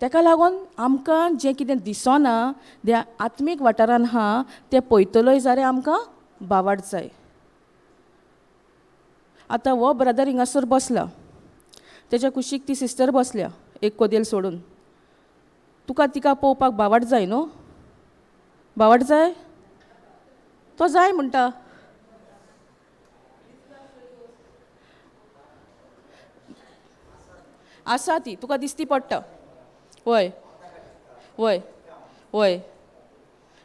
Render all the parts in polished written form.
तेका लागून आमकां जें कितें दिसना तें आत्मीक वाठारान आहा तें पळयतलोय जाल्यार आमकां बावाड जाय. आतां हो ब्रदर हिंगासर बसला, तेच्या कुशीक ती सिस्टर बसल्या एक कोदेल सोडून. तुका तिका पळोवपाक बावाड जाय न्हू? बावाड जाय? तो जाय म्हणटा. आसा ती तुका दिसती पडटा. वय वय वय,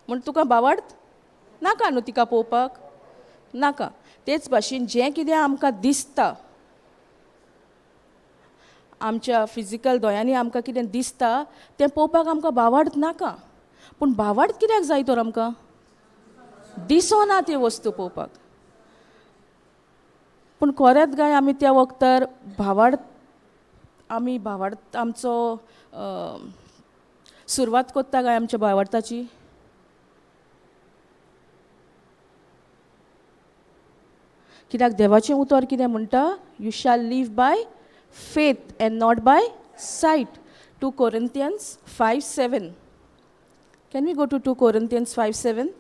म्हण तुका बावाड नाका न्हू तिका पळोवपाक नाका. तेच भाशेन जें कितें आमकां दिसता, आमच्या फिजिकल दोळ्यांनी आमकां कितें दिसता तें पळोवपाक आमकां बावाड नाका. पूण बावाड कित्याक जाय तर आमकां? दिसना ती वस्तू पळोवपाक. पूण खरेंच काय आमी त्या वखदार भावाड, आमी भावाड आमचो सुरवात करता काय आमच्या भावार्थाची? कित्याक देवाचें उतर कितें म्हणटा? You shall live by faith and not by sight. 2 Corinthians 5:7. Can we go to 2 Corinthians 5:7?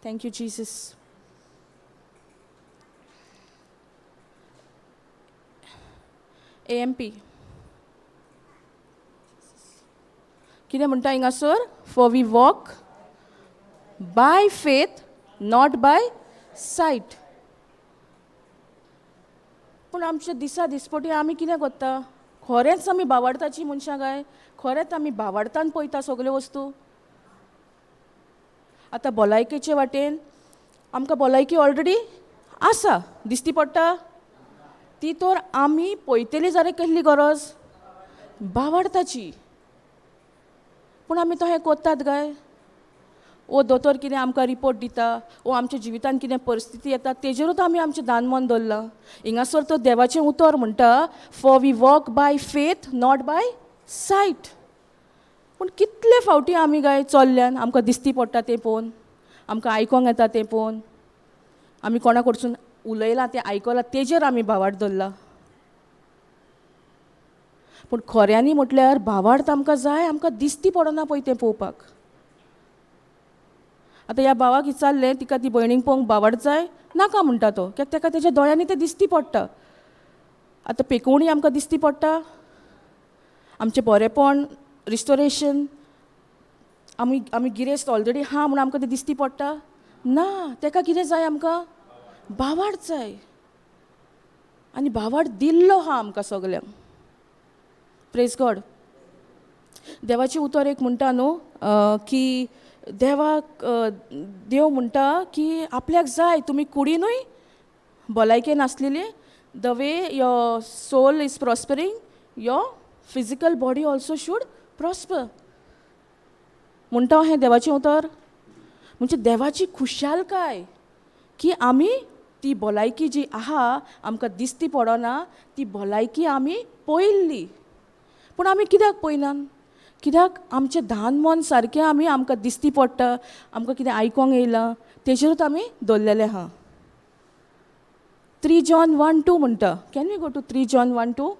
Thank you Jesus. AMP कितें म्हणटा हिंगासर? For we walk by faith not by sight. पूण आमच्या दिसा दिसपटी आमी कितें करता? खरेंच आमी बावाडताची मनशां काय? खरेंच आमी बावाडतान पळयता सगल्यो वस्तू? आतां भलायकेचे वाटेन आमकां भलायकी ऑलरेडी आसा, दिसती पडटा ती, तर आमी पळयतली जाल्यार कसली गरज? बावाडताची. पूण आमी तशें करतात काय? ओ दोतोर कितें आमकां रिपोर्ट दिता, ओ आमच्या जिवितान कितें परिस्थिती येता तेजेरूच आमी आमचें दानमन दवरलां. हिंगासर तर देवाचें उतर म्हणटा, for we walk by faith not by sight. पूण कितले फावटी आमी काय चल्ल्यान आमकां दिसती पडटा तें पळोवन, आमकां आयकोंक येता तें पळोवन, आमी कोणा कडसून उलयलां तें आयकलां तेजेर आमी भावार्थ दवरला. पूण खऱ्यांनी म्हटल्यार भावार्थ आमकां जाय, आमकां दिसती पडना पळय तें पळोवपाक. आतां ह्या भावाक विचारलें, तिका ती भयणीक पळोवंक भावार्थ जाय नाका म्हणटा तो, कित्याक ताका तेज्या दोळ्यांनी तें दिसती पडटा. आतां पेकोवणी आमकां दिसती पडटा, आमचें बरेंपण रिस्टोरेशन, आमी आमी गिरेस्त ऑलरेडी आहा म्हूण आमकां तें दिसती पडटा ना. ताका कितें जाय आमकां? भावार्थ जाय. आनी भावार्थ दिल्लो आहा आमकां सगल्यांक. Praise God. देवाचें उतर एक म्हणटा न्हू की देवाक देव म्हणटा की आपल्याक जाय तुमी कुडीनूय भलायकेन आसलेली. The way your soul is prospering, your physical body also should prosper म्हणटा हें देवाचें उतर. म्हणजे देवाची खुशालकाय की आमी ती भलायकी जी आहा आमकां दिसती पडना ती भलायकी आमी पळयल्ली. पूण आमी कित्याक पळयनात? कित्याक आमचें धान मन सारकें आमी आमकां दिसती पडटा, आमकां कितें आयकोंक येयलां तेजेरूच आमी दवरलेलें आहा. 3 John 1:2 म्हणटा. Can we go to 3 John 1:2?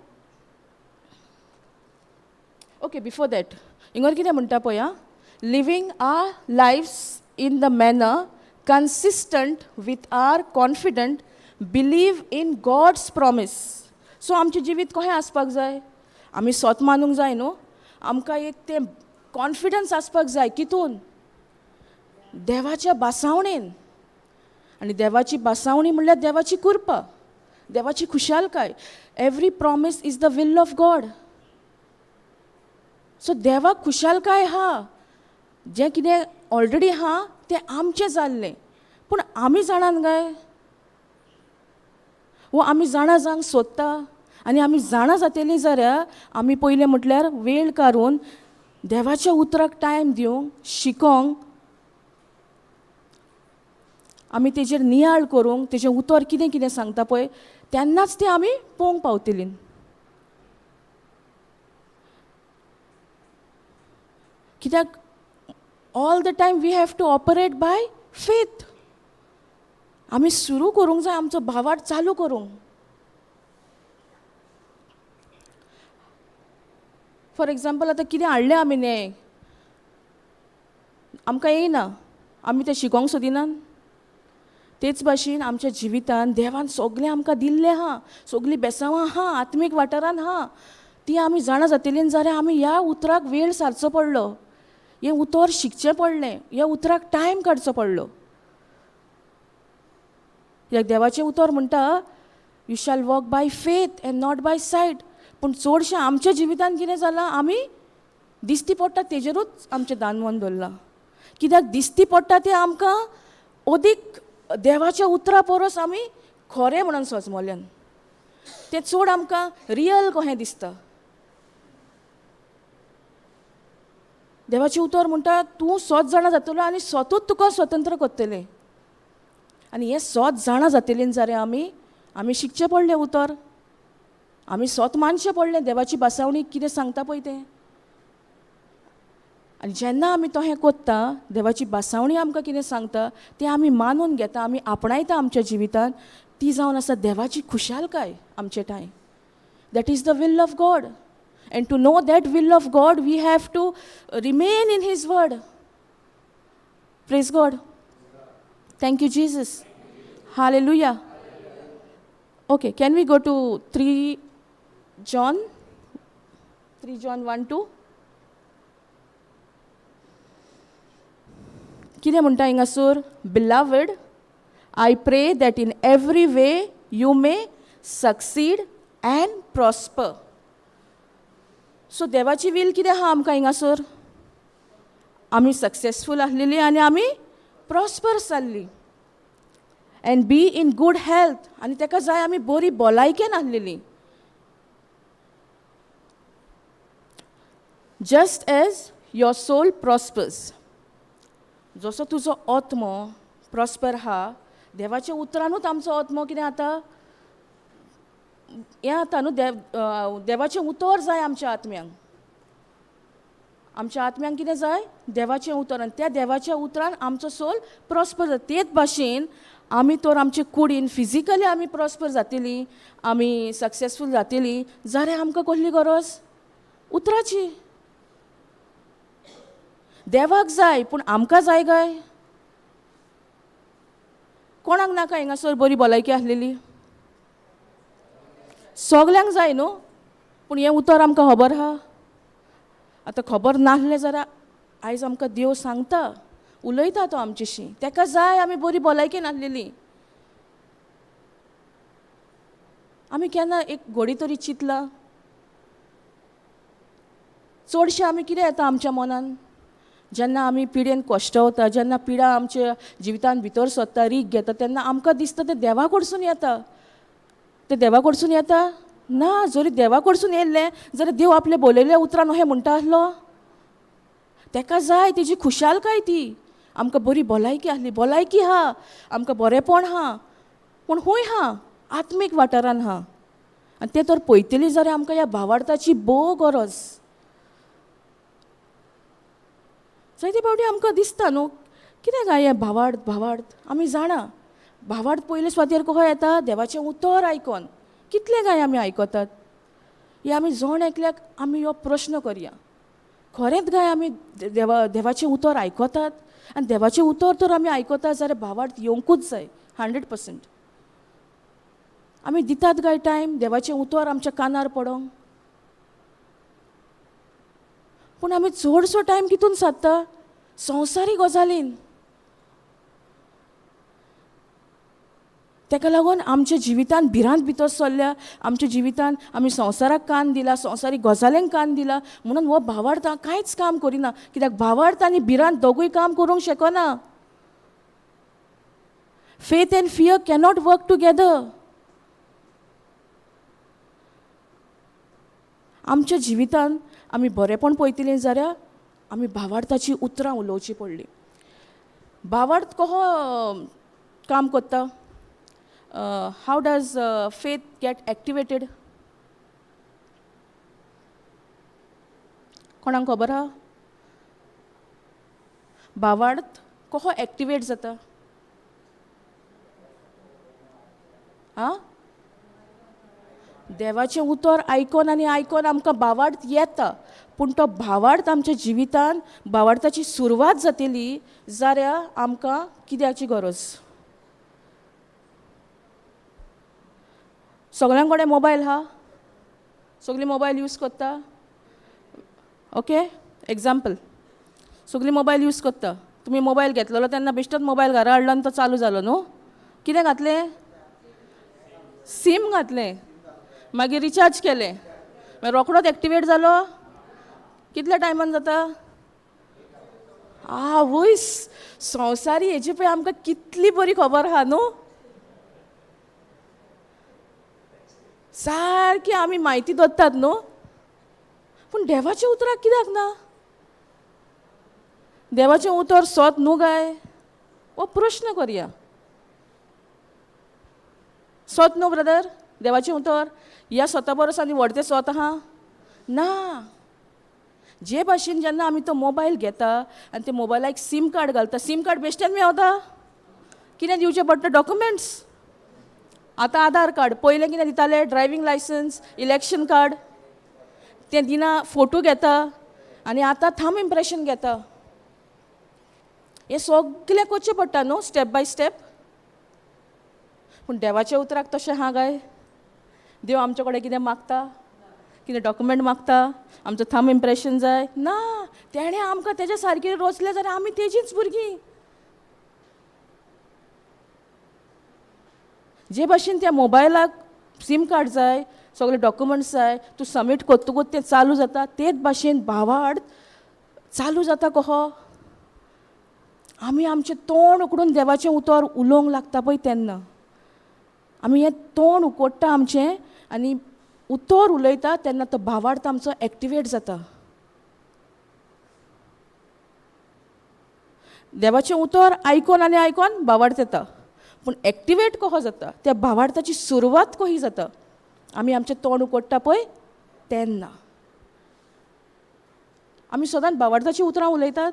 Okay, before that हिंगर कितें म्हणटा पळया, living our lives in the manner consistent with our confident belief in God's promise. So आमचें जिवीत कशें आसपाक जाय? आमी सोत मानूंक जाय न्हू, आमकां एक तें कॉन्फिडन्स आसपाक जाय कितून? देवाच्या बासावणेन. आनी देवाची बासावणी म्हणल्यार देवाची कृपा, देवाची खुशालकाय. Every promise is the will of God. So देवाक खुशालकाय आहा, जें कितें ऑलरेडी आहा तें आमचें जाल्लें. पूण आमी जाणात काय? वो आमी जाणा जावंक सोदता? आनी आमी जाणा जातलीं जाल्यार आमी पयलें म्हटल्यार वेळ काडून देवाच्या उतराक टायम दिवंक, शिकोंक, आमी तेजेर नियाळ करूंक, तेजें उतर कितें कितें सांगता पळय तेन्नाच तें आमी पळोवंक पावतलीं. कित्याक all the time we have to operate by faith. आमी सुरू करूंक जाय आमचो भावार्थ चालू करूंक. फॉर एग्जाम्पल आतां कितें हाडलें आमी न्हें, आमकां येयना, आमी तें शिकोंक सोदिनात. तेच भाशेन आमच्या जिवितान देवान सगळें आमकां दिल्लें आहा, सगळीं बेसांवां आहा, आत्मीक वाठारान आहा, ती आमी जाणा जातली जाल्यार आमी ह्या उतराक वेळ सारचो पडलो, हें उतर शिकचें पडलें, ह्या उतराक टायम काडचो पडलो. कित्याक देवाचें उतर म्हणटा you shall walk by faith and not by sight. पूण चडशें आमच्या जिवितान कितें जालां, आमी दिश्टी पडटा तेजेरूच आमचें दानवन दवरलां. कित्याक दिश्टी पडटा तें आमकां अदीक देवाच्या उतरा परस आमी खरें म्हणून सजमल्यान तें चड आमकां रियल कशें दिसता. देवाचें उतर म्हणटा तूं सत जाणा जातलो आनी सतूच तुका स्वतंत्र करतलें. आनी हें सत जाणा जातलें जाल्यार आमी आमी शिकचें पडलें उतर, आमी सत मानचें पडलें देवाची भासावणी कितें सांगता पळय तें. आनी जेन्ना आमी तो हें कोत्ता, देवाची भासावणी आमकां कितें सांगता तें आमी मानून घेता, आमी आपणायता आमच्या जिवितान, ती जावन आसा देवाची खुशालकाय आमचे ठांय. That is the will of God. And to know that will of God we have to remain in his word. Praise God. Thank you Jesus. Hallelujah. Okay, can we go to 3 John? 3 John 1:2. कितें म्हणटा हिंगासर? Beloved, I pray that in every way you may succeed and prosper. So देवाची will कितें आहा आमकां हिंगासर? आमी successful आसलेली आनी आमी प्रॉस्पर जाल्ली and be in good health. आनी ताका जाय आमी बरी भलायकेन आसलेली. Just as your soul prospers. जसो तुजो आत्मो प्रॉस्पर आहा, देवाच्या उतरानूच आमचो आत्मो कितें जाता, हें जाता न्हू. देवाचें उतर जाय आमच्या आत्म्यांक. आमच्या आत्म्यांक कितें जाय? देवाचें उतर. आनी त्या देवाच्या उतरान आमचो सोल प्रॉस्पर जाता. तेच भाशेन आमी तर आमचे कुडीन फिजिकली आमी प्रॉस्पर जातली, आमी सक्सेसफूल जातली जाल्यार आमकां कसली गरज? उतराची. देवाक जाय पूण आमकां जाय काय? कोणाक नाका हिंगासर बरी भलायकी आसलेली? सगल्यांक जाय न्हू. पूण हें उतर आमकां खबर आहा. आतां खबर नासलें जाल्यार आयज आमकां देव सांगता, उलयता तो आमच्याशी. ताका जाय आमी बरी भलायकी नासलेली. आमी केन्ना एक घोडी तरी चिंतला? चडशें आमी कितें येता आमच्या मनान जेन्ना आमी पिडेन कश्टवता, जेन्ना पिडा आमच्या जिवितान भितर सरता, रीग घेता, तेन्ना आमकां दिसता तें देवा कडसून येता. तें देवा कडसून येता ना. जरी देवा कडसून येयल्लें जाल्यार देव आपले बोलयल्ल्या उतरान अशें म्हणटा आसलो? ताका जाय तेजी खुशालकाय ती. आमकां बरी भलायकी आसली, भलायकी आहा, आमकां बरेंपण आहा, पूण खूंय आहा? आत्मीक वाठारान आहा. आनी तें तर पळयतली जाल्यार आमकां ह्या भावार्थाची भोव गरज. जायते फावटी आमकां दिसता न्हू कितें काय हें भावार्थ भावार्थ. आमी जाणा भावार्थ पयले सुवातेर कसो येता? देवाचें उतर आयकोन. कितलें काय आमी आयकतात? हे आमी जण एकल्याक आमी हो प्रश्न करया, खरेंच काय आमी देवाचें उतर आयकतात? आनी देवाचें उतर तर आमी आयकतात जाल्यार भावार्थ येवंकूच जाय 100%. आमी दितात काय टायम देवाचें उतर आमच्या कानार पडोंक? पूण आमी चडसो टायम कितून सादता? संवसारी गजालीन. ताका लागून आमच्या जिवितान भिरांत भितर सरल्या, आमच्या जिवितान आमी संवसाराक कान दिला, संवसारी गजालींक कान दिला, म्हणून हो भावार्थ कांयच काम करिना. कित्याक भावार्थ आनी भिरांत दोगूय काम करूंक शकना. Faith and fear cannot work together. आमच्या जिवितान आमी बरेंपण पळयतलीं जाल्यार आमी भावार्थाची उतरां उलोवची पडली. भावार्थ कसो काम करता? How does faith get activated? कोणाक खबर आहा? भावार्थ कसो एक्टिवेट जाता? आं, देवाचें उतर आयकोन आनी आयकोन आमकां भावार्थ येता. पूण तो भावार्थ आमच्या जिवितान भावार्थाची सुरवात जातली जाल्यार आमकां कित्याची गरज? सगळ्यां कडेन मोबायल आहा, सगळीं मोबायल यूज करता. ओके, एग्जाम्पल, सगळीं मोबायल यूज करता. तुमी मोबायल घेतलेलो तेन्ना बेश्टोच मोबायल घरा हाडलो आनी तो चालू जालो न्हू. कितें घातलें? सीम घातलें, मागीर रिचार्ज केलें, मागीर रोखडोच एक्टिवेट जालो. कितल्या टायमान जाता? आवयस, संवसारी हेजी पळय आमकां कितली बरी खबर आहा न्हू. सारकी आमी म्हायती दवरतात न्हू, पूण देवाच्या उतराक कित्याक ना? देवाचें उतर सोत न्हू काय? हो प्रश्न करया. सोत न्हू ब्रदर देवाचें उतर? ह्या सोता परस आनी व्हडलें सोत आहा ना. जे भाशेन जेन्ना आमी तो मोबायल घेता आनी ते मोबायलाक एक सीम कार्ड घालता, सीम कार्ड बेश्टेच मेवता? कितें दिवचें पडटा? डॉक्युमेंट्स. आतां आधार कार्ड, पयलें कितें दिताले? Driving licence, election card. तें दिना, फोटो घेता आनी आतां थंब इम्प्रेशन घेता. हें सगलें करचें पडटा न्हू स्टेप बाय स्टेप. पूण देवाच्या उतराक तशें आहा काय? देव आमचे कडेन कितें मागता? कितें डॉक्युमेंट मागता? आमचो थंब इम्प्रेशन जाय ना. तेणें आमकां तेज्या सारकें रचलें जाल्यार आमी तेजीच भुरगीं. जे भाशेन त्या मोबायलाक सीम कार्ड जाय, सगळे डॉक्युमेंट्स जाय, तूं सबमीट करतकूच तें चालू जाता, तेच भाशेन भावार्थ चालू जाता. कहो आमी आमचें तोंड उकडून देवाचें उतर उलोवंक लागता पळय तेन्ना आमी हें तोंड उकोडटा आमचें आनी उतर उलयता तेन्ना तो भावार्थ आमचो एक्टिवेट जाता. देवाचें उतर आयकोन आनी आयकोन भावार्थ येता, पूण एक्टिवेट कसो जाता? त्या भावार्थाची सुरवात कशी जाता? आमी आमचें तोंड उकोडटा पळय तेन्ना. आमी सदांच भावार्थाचीं उतरां उलयतात?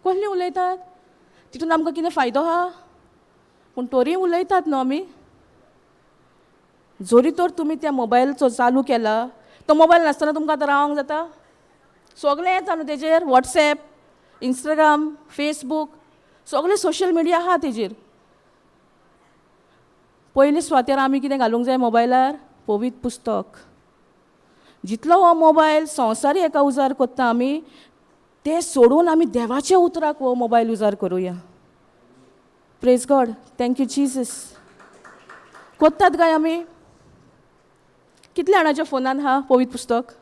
कसलीं उलयतात? तितून आमकां कितें फायदो आहा? पूण तोरीय उलयतात न्हू आमी. जोरी तर तुमी त्या मोबायलचो चालू केला, तो मोबायल नासतना तुमकां आतां रावंक जाता? सगळें येता न्हू तेजेर, वॉट्सएप, इंस्टाग्राम, फेसबूक, सगळें सोशल मिडिया आहा तेजेर. पयले सुवातेर आमी कितें घालूंक जाय मोबायलार? पवित्र पुस्तक. जितलो हो मोबायल संवसारी एका उजार करता आमी, तें सोडून आमी देवाच्या उतराक हो मोबायल उजार करुया. Praise God, thank you Jesus. करतात काय आमी? कितल्या जाणाच्या फोनान आहा पवित्र पुस्तक?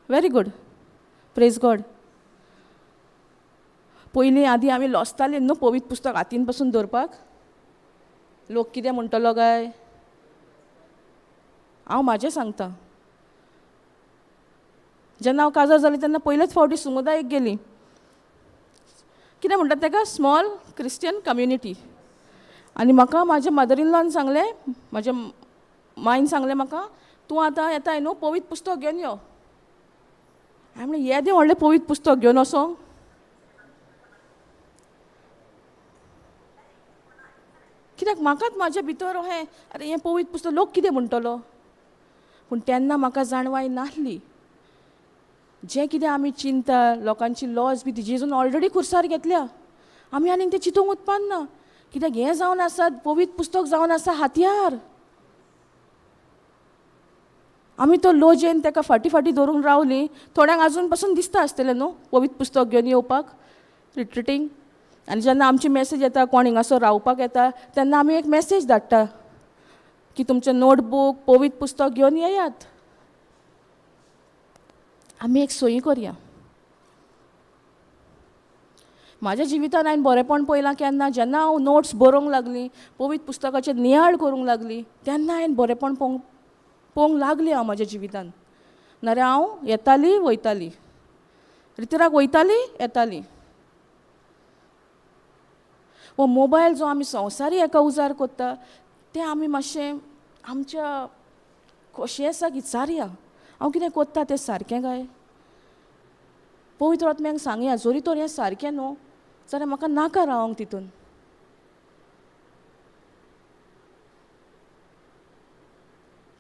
Very good, praise God. पयलीं आदीं आमी लजतालीं न्हू पवित्र पुस्तक हातीन पसून दवरपाक. लोक कितें म्हणटलो काय? हांव म्हाजें सांगता, जेन्ना हांव काजार जालें तेन्ना पयलेच फावटी समुदायेक गेली. कितें म्हणटात ताका? Small Christian community. आनी म्हाका म्हाज्या मदर इन लॉन सांगलें, म्हाज्या मायन सांगलें म्हाका, तूं आतां येताय न्हू पवित्र पुस्तक घेवन यो. हांवें म्हणलें, येदें व्हडलें पवित्र पुस्तक घेवन वचोंक? कित्याक म्हाकाच म्हाज्या भितर अहें, अरे हें पवित्र पुस्तक लोक कितें म्हणटलो? पूण तेन्ना म्हाका जाणवाय नासली. जें कितें आमी चिंता, लोकांची लॉज बी ती जेजून ऑलरेडी खुर्सार घेतल्या, आमी आनीक तें चिंतूंक उत्पन्न. कित्याक हें जावन आसा पवित्र पुस्तक जावन आसा हातयार. आमी तो लोजेन ताका फाटीं फाटीं धरून रावलीं. थोड्यांक आजून पसून दिसता आसतलें न्हू पवित्र पुस्तक घेवन येवपाक रिट्रिटींग. आनी जेन्ना आमची मॅसेज येता, कोण हिंगासर रावपाक येता तेन्ना आमी एक मॅसेज धाडटा की तुमचें नोटबूक, पवित्र पुस्तक घेवन येयात. आमी एक सोयी करया. म्हाज्या जिवितान हांवें बरेंपण पळयलां केन्ना, जेन्ना हांव नोट्स बरोवंक लागली, पवित्र पुस्तकाचेर नियाळ करूंक लागली, तेन्ना हांवें बरेंपण पळोवंक लागली हांव म्हाज्या जिवितान. नाजाल्यार हांव येताली वयताली, रितराक वयताली येताली. हो मोबायल जो आमी संवसारी एका उजार करता तें आमी मातशें आमच्या खोशयेसाक विचारया, हांव कितें करता तें सारकें काय? पवित्र आत्म्याक सांगया, जरी तर हें सारकें न्हू जाल्यार म्हाका नाका रावंक तितून.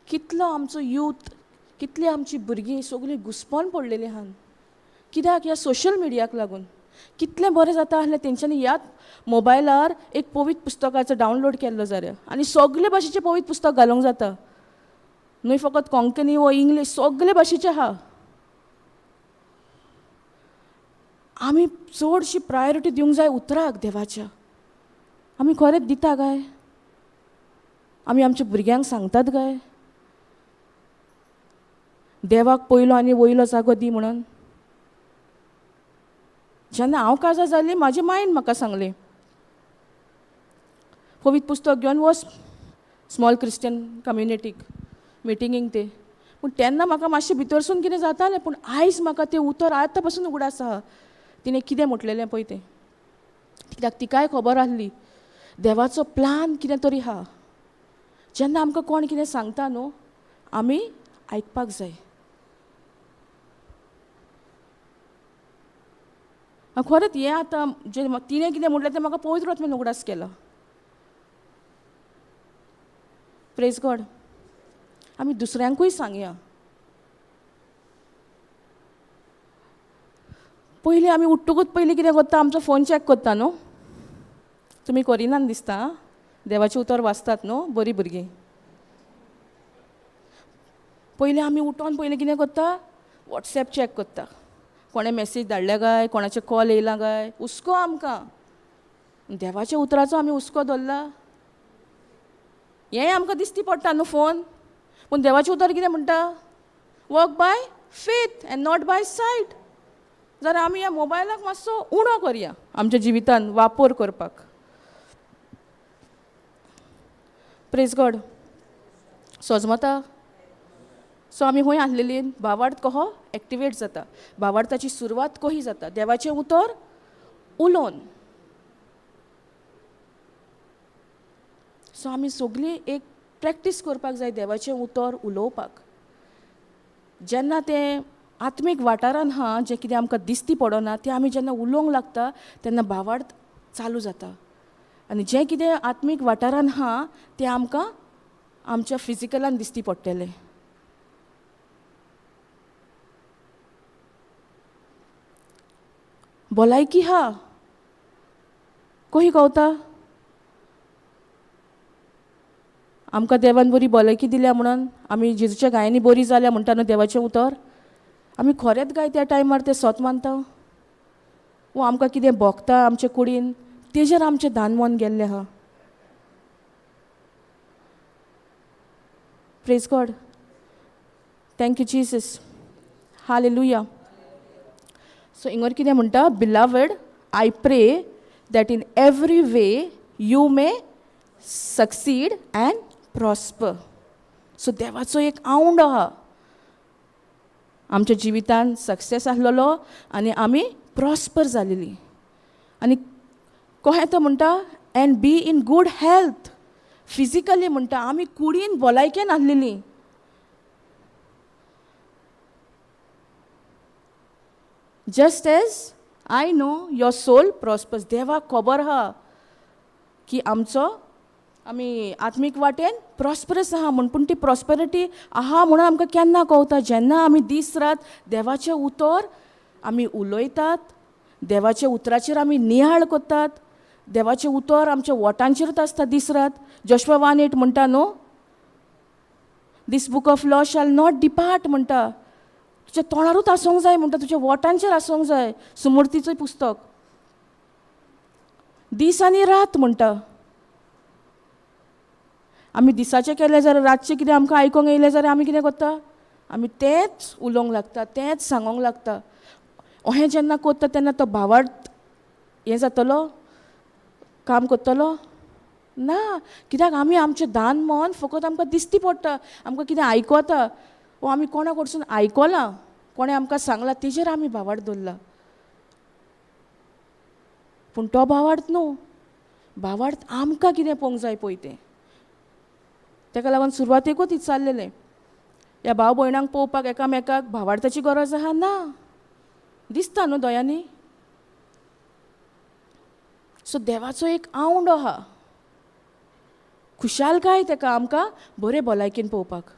कितलो आमचो यूथ, कितली आमची भुरगीं सगळीं घुस्पोन पडलेलीं आहात. कित्याक? ह्या सोशल मिडियाक लागून. कितलें बरें जाता आसलें तेंच्यांनी ह्याच मोबायलार एक पवित्र पुस्तकाचो डावनलोड केल्लो जाल्यार आनी सगळे भाशेचें पवित्र पुस्तक घालूंक जाता, न्हय फकत कोंकणी वो इंग्लीश, सगळे भाशेचें आहा. आमी चडशी प्रायोरिटी दिवंक जाय उतराक देवाच्या. आमी खरेंच दिता काय? आमी आमच्या भुरग्यांक सांगतात काय देवाक पयलो आनी वयलो जागो दी म्हणून? जेन्ना हांव काजार जाली म्हाजे मायन म्हाका सांगलें, पवित्र पुस्तक घेवन वच स्मॉल क्रिस्टियन कम्युनिटीक मिटिंगेक ते. पूण तेन्ना म्हाका मातशें भितरसून कितें जातालें, पूण आयज म्हाका तें उतर आतां पसून उगडास आहा तिणें कितें म्हटलेलें पळय तें. कित्याक तिकाय खबर आसली देवाचो प्लान कितें तरी आहा. जेन्ना आमकां कोण कितें सांगता न्हू, आमी आयकपाक जाय. खरेंच हें आतां जें तिणें कितें म्हणलें तें म्हाका पवित्र आत्म्यान उगडास केला. Praise God. आमी दुसऱ्यांकूय सांगया. पयलीं आमी उठ्ठकूच पयलीं कितें करता, आमचो फोन चॅक करता न्हू. तुमी करिनात दिसता, देवाचें उतर वाचतात न्हू, बरीं भुरगीं. पयलीं आमी उठोन पयलीं कितें करता, वॉट्सएप चॅक करता, कोणें मॅसेज धाडल्या काय, कोणाचे कॉल येयला काय, हुस्को आमकां. देवाच्या उतराचो आमी हुस्को धरला, हें आमकां दिसती पडटा न्हू फोन. पूण देवाचें उतर कितें म्हणटा, walk by faith and not by sight. जाल्यार आमी ह्या मोबायलाक मातसो उणो करया आमच्या जिवितान वापर करपाक. Praise God. सोजमता. सो आमी खंय आसलेली, भावार्थ कहो एक्टिवेट जाता, भावार्थाची सुरवात कही जाता, देवाचें उतर उलोवन. सो आमी सगळीं एक प्रॅक्टीस करपाक जाय देवाचें उतर उलोवपाक. जेन्ना तें आत्मीक वाठारान आहा, जें कितें आमकां दिसती पडना तें आमी जेन्ना उलोवंक लागता तेन्ना भावार्थ चालू जाता, आनी जें कितें आत्मीक वाठारान आहा तें आमकां आमच्या फिजिकलान दिसती पडटलें. भलायकी आहा, कही कवता आमकां देवान बरी भलायकी दिल्या म्हणून आमी जेजूच्या गायांनी बरी जाल्या म्हणटा न्हू देवाचें उतर. आमी खरेंच गाय त्या टायमार तें सत मानता, वो आमकां कितें भोगता आमचे कुडीन तेजेर आमचें दान मन गेल्लें आहा. Praise God. Thank you Jesus. Hallelujah. So हिंगर कितें म्हणटा, beloved I pray that in every way you may succeed and prosper. So देवाचो एक आवंडो आहा आमच्या जिवितान सक्सेस आसलेलो आनी आमी प्रॉस्पर जालेली. आनी कहें तो म्हणटा and be in good health. Physically म्हणटा आमी कुडीन भलायकेन आसलेली. Just as I know your soul prospers. देवाक खबर आहा की आमचो आमी आत्मीक वाटेन प्रॉस्परस आहा म्हूण, पूण ती प्रॉस्पेरिटी आहा म्हणून आमकां केन्ना कळटा, जेन्ना आमी दीस रात देवाचें उतर आमी उलयतात, देवाच्या उतराचेर आमी नियाळ करतात, देवाचें उतर आमच्या वोटांचेरूच आसता दीस रात. जोशुआ 1:8 म्हणटा न्हू, this book of law shall not depart म्हणटा, तुज्या तोंडारूच आसूंक जाय म्हणटा, तुज्या वोटांचेर आसूंक जाय. सुमूर्तीचें पुस्तक दीस आनी रात म्हणटा. आमी दिसाचें केलें जाल्यार रातचें कितें आमकां आयकोंक येयलें जाल्यार आमी कितें करता, आमी तेंच उलोवंक लागता, तेंच सांगोंक लागता. अहें जेन्ना करता तेन्ना तो भावार्थ हें जातलो, काम करतलो ना. कित्याक आमी आमचें दान मन फकत आमकां दिसती पडटा, आमकां कितें आयकता वो आमी कोणा कडसून आयकलां, कोणें आमकां सांगलां तेजेर आमी भावार्थ दवरला. पूण तो भावार्थ न्हू, भावार्थ आमकां कितें पळोवंक जाय पळय तें. ताका लागून सुरवातेकूच विचारलेलें ह्या भाव भयणांक पळोवपाक एकामेकाक भावार्थाची गरज आहा ना, दिसता न्हू दोळ्यांनी. सो देवाचो एक आवंडो आहा, खुशालकाय ताका आमकां बरे भलायकेन पळोवपाक.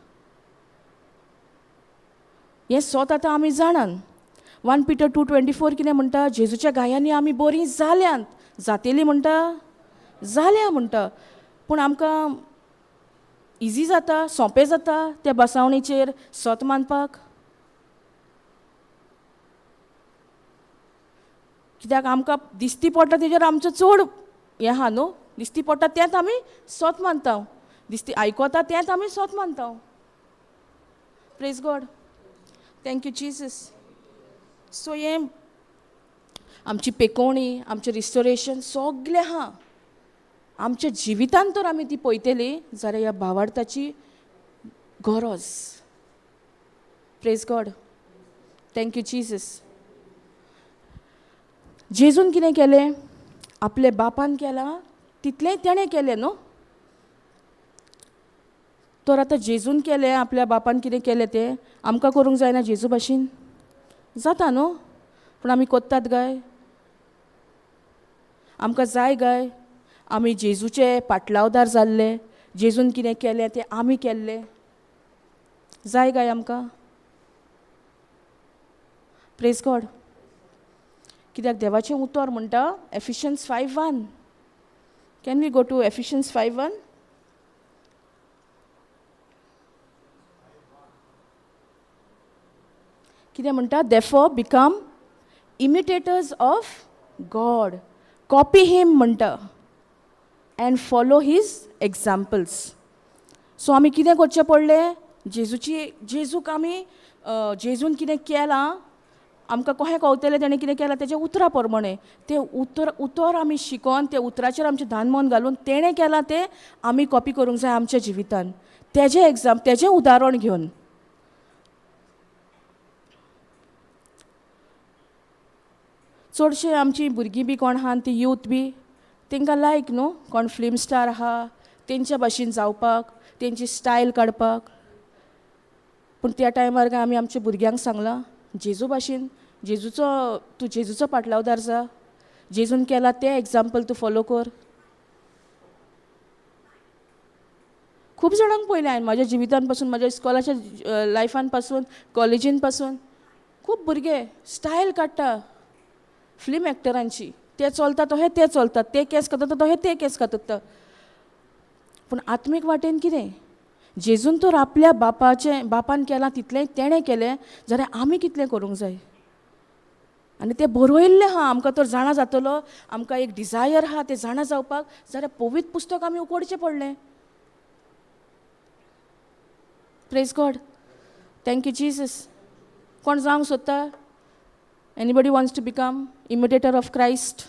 हें सोत आतां आमी जाणान. 1 Peter 2:24 कितें म्हणटा? जेजूच्या गायांनी आमी बरीं जाल्यांत. जातेली म्हणटा, जाल्या म्हणटा. पूण आमकां इजी जाता, सोंपें जाता त्या बसावणीचेर सत मानपाक? कित्याक आमकां दिसती पडटा तेजेर आमचो चड हें आहा न्हू. दिसती पडटा तेंच आमी सत मानता, दिसती आयकता तेंच आमी सत मानता. Praise God, thank you Jesus. So हें आमची पेकोवणी, आमचें रिस्टोरेशन सगलें आहा. आमच्या जिवितान तर आमी ती पळयतली जाल्यार ह्या भावार्थाची गरज. Praise God, thank you Jesus. जेजून कितें केलें? आपल्या बापान केलां तितलेंय तेणें केलें न्हू. तर आतां जेजून केलें, आपल्या बापान कितें केलें तें आमकां करूंक जायना जेजू भाशेन? जाता न्हू. पूण आमी कोत्तात काय? आमकां जाय काय आमी जेजूचे पाटलावदार जाल्ले, जेजून कितें केलें तें आमी केल्लें? जाय काय आमकां? Praise God. कित्याक देवाचें उतर म्हणटा Ephesians 5:1. Can we go to Ephesians 5:1? कितें म्हणटा? Therefore become imitators of God, copy him म्हणटा, and follow his examples. So आमी कितें करचें पडलें? जेजूची, जेजूक आमी जेजून कितें केलां आमकां कशें कळटलें तेणें कितें केलां? तेज्या उतरा प्रमाणें. तें उतर उतर आमी शिकोन त्या उतराचेर आमचें ध्यान मन घालून तेणें केलां तें आमी कॉपी करूंक जाय आमच्या जिवितान, तेजें एग्जाम, तेजें उदाहरण घेवन. चडशे आमची भुरगीं बी कोण आहा ती यूथ बी तांकां लायक न्हू कोण फिल्म स्टार आहा तेंच्या भाशेन जावपाक, तेंची स्टायल काडपाक. पूण त्या टायमार काय आमी आमच्या भुरग्यांक सांगलां जेजू भाशेन, जेजूचो तूं जेजूचो पाटलावदार जा, जेजून केला तें एग्जाम्पल तूं फॉलो कर. खूब जाणांक पळयलें हांवें म्हाज्या जिवितान पासून, म्हाज्या इस्कॉलाच्या लायफान पासून, कॉलेजीन पासून. खूब भुरगे स्टायल काडटा फिल्म एक्टरांची, ते चलता तशें ते चलतात, ते केंस कातरता तशें ते केंस कातरता. पूण आत्मीक वाटेन कितें? जेजून तर आपल्या बापाचें, बापान केलां तितलें तेणें केलें, जाल्यार आमी कितलें करूंक जाय? आनी तें बरयल्लें आहा, आमकां तर जाणा जातलो, आमकां एक डिजायर आहा तें जाणा जावपाक, जाल्यार पवित्र पुस्तक आमी उकोडचें पडलें. Praise God, thank you Jesus. कोण जावंक सोदता? Anybody wants to become imitator of Christ?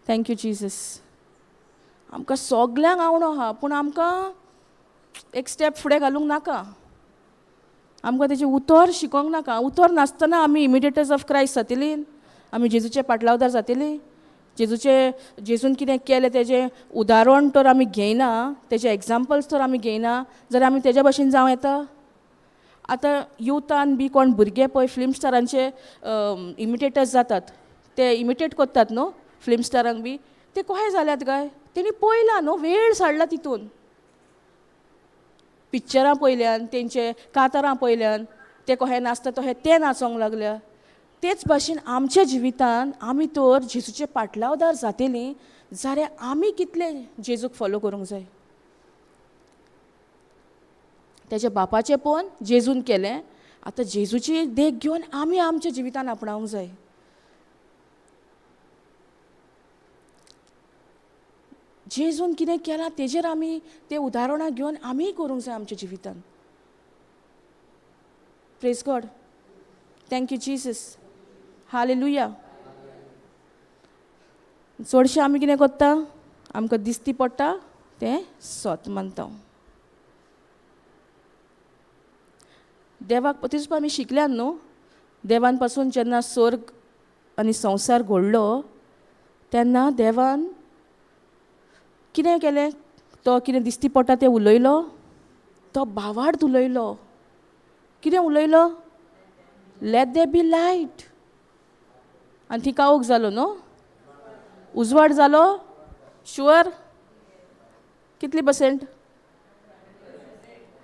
Thank you Jesus. आमकां सगल्यांक आवडो आहा, पूण आमकां एक स्टेप फुडें घालूंक नाका, आमकां तेजें उतर शिकोंक नाका. उतर नासतना आमी इमिटेटर्स ऑफ क्रायस्ट जातली, आमी जेजूचे पाटलावदार जातली. जेजूचे, जेजून कितें केलें तेजें उदाहरण तर आमी घेयना, तेजें एग्जाम्पल्स तर आमी घेयना, जाल्यार आमी तेज्या भाशेन जावं येता? आतां युथान बी कोण भुरगे पळय फिल्म स्टारांचे इमिटेटर्स जातात, ते इमिटेट करतात न्हू फिल्म स्टारांक बी. ते कशे जाल्यात काय? तेणी पळयलां न्हू, वेळ साडला तितून, पिक्चरां पळयल्यान, तेंचे कातारां पळयल्यान, ते कशें नाचता तशें ते नाचोंक लागल्या. तेच भाशेन आमच्या जिवितान आमी तर जेजूचे पाटलावदार जातलीं जाल्यार आमी कितले जेजूक फॉलो करूंक जाय? तेज्या बापाचें पळोवन जेजून केलें, आतां जेजूची देख घेवन आमी आमच्या जिवितान आपणावंक जाय. जेजून कितें केलां तेजेर आमी तें उदाहरणां घेवन आमीय करूंक जाय आमच्या जिवितान. Praise God, thank you Jesus, hallelujah. चडशें आमी कितें करता? आमकां दिसती पडटा तें सत मानता. देवाक तेच आमी शिकल्यान न्हू, देवान पासून जेन्ना स्वर्ग आनी संवसार घडलो तेन्ना देवान कितें केलें? तो कितें दिसती पडटा तें उलयलो, तो भावार्थ उलयलो. कितें उलयलो? Let there be light. आनी थंय काळोख जालो न्हू, उजवाड जालो. शुअर? कितली percent?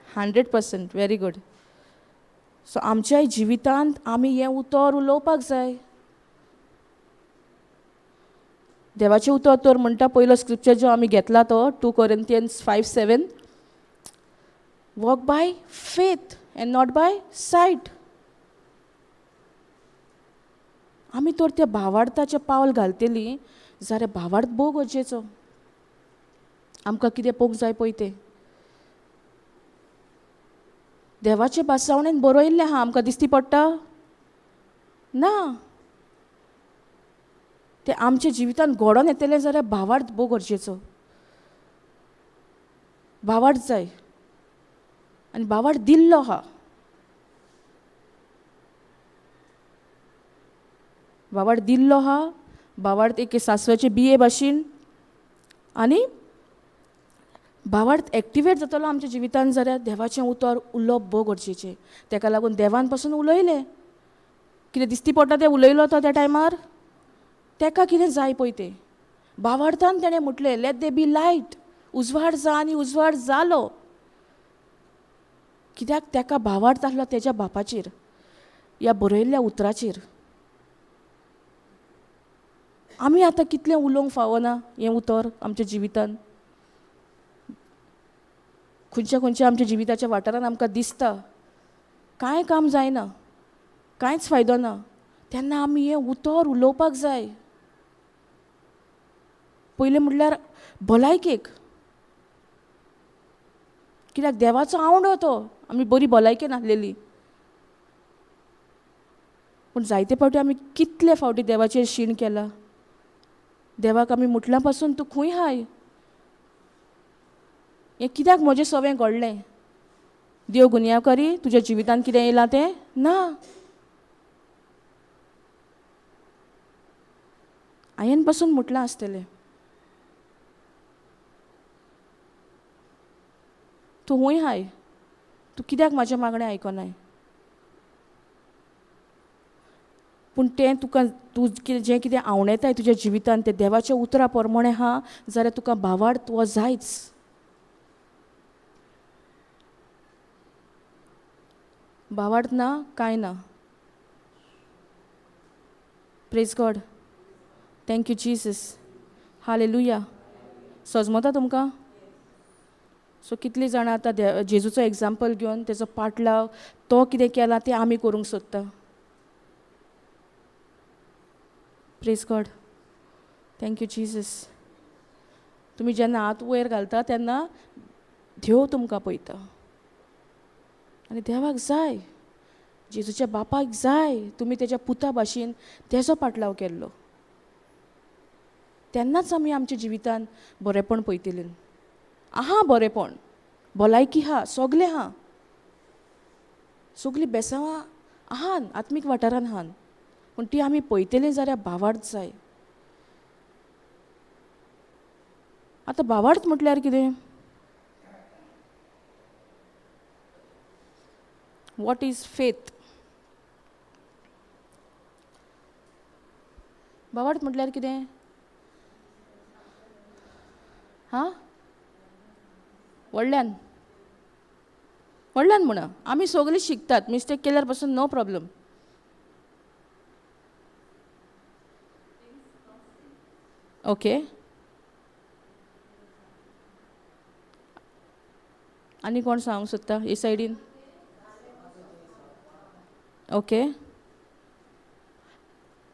100%. Very good. सो आमच्याय जिवितांत आमी हें उतर उलोवपाक जाय. देवाचें उतर तर म्हणटा, पयलो स्क्रिप्चर जो आमी घेतला तो 2 Corinthians 5:7, walk by faith and not by sight. आमी तर त्या भावार्थाचें पावल घालतलीं जाल्यार भावार्थ भोव गरजेचो. आमकां कितें पळोवंक जाय पळय तें देवाचे भासावणेन बरयल्लें आहा, आमकां दिसती पडटा ना. तें आमच्या जिवितान घडोवन येतलें जाल्यार भावार्थ भोव गरजेचो. भावार्थ जाय आनी भावार्थ दिल्लो आहा. भावार्थ दिल्लो आहा, भावार्थ एक सासवाचे बिये भाशेन, आनी भावार्थ एक्टिवेट जातलो आमच्या जिवितान जाल्यार देवाचें उतर उलोवप भोव गरजेचें. तेका लागून देवान पासून उलयलें, कितें दिसती पडटा तें उलयलो तो त्या टायमार, तेका कितें जाय पळय तें भावार्थान तेणें म्हटलें, let there be light, उजवाड जा, आनी उजवाड जालो. कित्याक तेका भावार्थ आसलो तेज्या बापाचेर, ह्या बरयल्ल्या उतराचेर. आमी आतां कितलें उलोवंक फावना हें उतर आमच्या जिवितान. खंयच्या खंयच्या आमच्या जिविताच्या वाठारान आमकां दिसता कांय काम जायना, कांयच फायदो ना, तेन्ना आमी हें उतर उलोवपाक जाय. पयलें म्हटल्यार भलायकेक, कित्याक देवाचो आवडो तो, आमी बरी भलायकी नासलेली. पूण जायते फावटी आमी कितले फावटी देवाचेर शीण केला. देवाक आमी मुटल्या पासून तूं खंय हाय, हें कित्याक म्हजें सवें घडलें, देव गुन्यांवकारी तुज्या जिवितांत कितें येयलां तें ना. हांवें पासून म्हटलां आसतलें, तूं खंय हाय, तूं कित्याक म्हाजें मागणें आयकनाय. पूण तें तुका तूं कितें जें कितें आवणेताय तुज्या जिवितांत तें देवाच्या उतरा प्रमाणें आहा जाल्यार तुका भावार्थ हो जायच. भावार्थ ना कांय ना. Praise God, thank you Jesus, hallelujah. सजमता तुमकां? सो कितलीं जाणां आतां जेजूचो एग्जाम्पल घेवन तेजो पाटलाव तो कितें केला तें आमी करूंक सोदता. Praise God, thank you Jesus. तुमी जेन्ना हात वयर घालता तेन्ना देव तुमकां पळयता, आनी देवाक जाय, जेजूच्या बापाक जाय तुमी तेज्या पुता भाशेन तेजो पाटलाव केल्लो, तेन्नाच आमी आमच्या जिवितान बरेंपण पळयतलीं. आहा बरेंपण, भलायकी आहा, सगलें आहा, सगलीं बेसांवां आहान, आत्मीक वाठारान आहान, पूण ती आमी पळयतलीं जाल्यार भावार्थ जाय. आतां भावार्थ म्हटल्यार कितें? What is faith? भावार्थ म्हटल्यार कितें? हां, व्हडल्यान व्हडल्यान म्हणा, आमी सगळीं शिकतात, मिस्टेक केल्यार पासून नो प्रॉब्लम. ओके, आनी कोण सांगूंक सोदता हे सायडीन? ओके,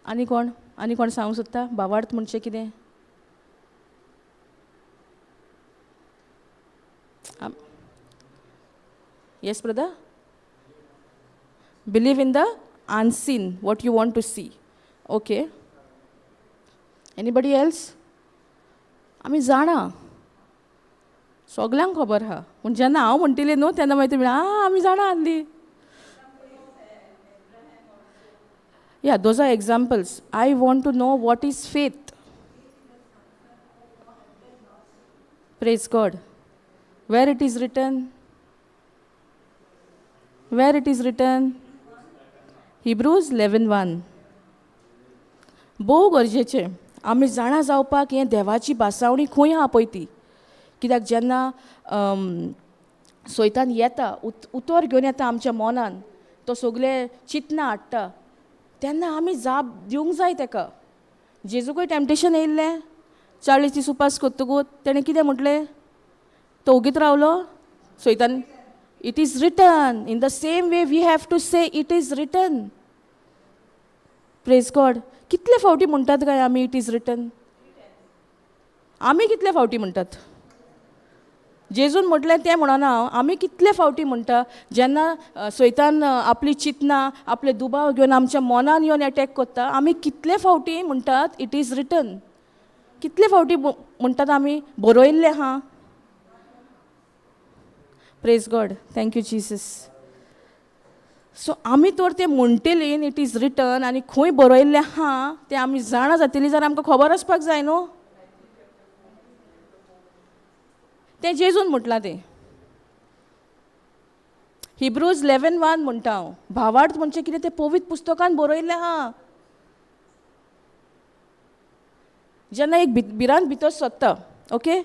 आनी कोण, आनी कोण सांगूंक सोदता भावार्थ म्हणजे कितें? Yes brother, believe in the unseen, what you want to see. Okay, anybody else? आमी जाणा, सगल्यांक खबर आहा, पूण जेन्ना हांव म्हणटलें न्हू तेन्ना मागीर तुमी आं आमी जाणा आसली. Yeah, those are examples. I want to know what is faith. Praise God. Where it is written? Where it is written? Hebrews 11:1. भोव गरजेचें आमी जाणा जावपाक हें देवाची भासावणी खंय आहा पळय ती. कित्याक जेन्ना सैतान येता, उतर घेवन येता आमच्या मनान, तो तो सगळे चिंतना हाडटा तेन्ना आमी जाप दिवंक जाय तेका. जेजूकय टॅम्पटेशन येयल्लें, 40 दीस उपास करतकूच तेणें कितें म्हटलें, तो ओगीत रावलो सैतान. It is written. In the same way we have to say it is written. Praise God. कितले फावटी म्हणटात काय आमी it is written? आमी कितले फावटी म्हणटात? जेजून म्हटलें तें म्हणना हांव, आमी कितले फावटी म्हणटा जेन्ना सैतान आपली चिंतना आपले दुबाव घेवन आमच्या मनान येवन एटॅक करता, आमी कितले फावटी म्हणटात it is written? कितले फावटी म्हणटात आमी बरयल्लें आहा? Praise God, thank you Jesus. So आमी तर तें म्हणटली it is written आनी खंय बरयल्लें आहा तें आमी जाणा जातली जाल्यार आमकां खबर आसपाक जाय न्हू. तें जेजून म्हटलां तें. हिब्रूज 11:1 म्हणटा हांव. भावार्थ म्हणजे कितें तें पवित्र पुस्तकान बरयल्लें आहा. जेन्ना एक भिरांत भितर सोदता, ओके,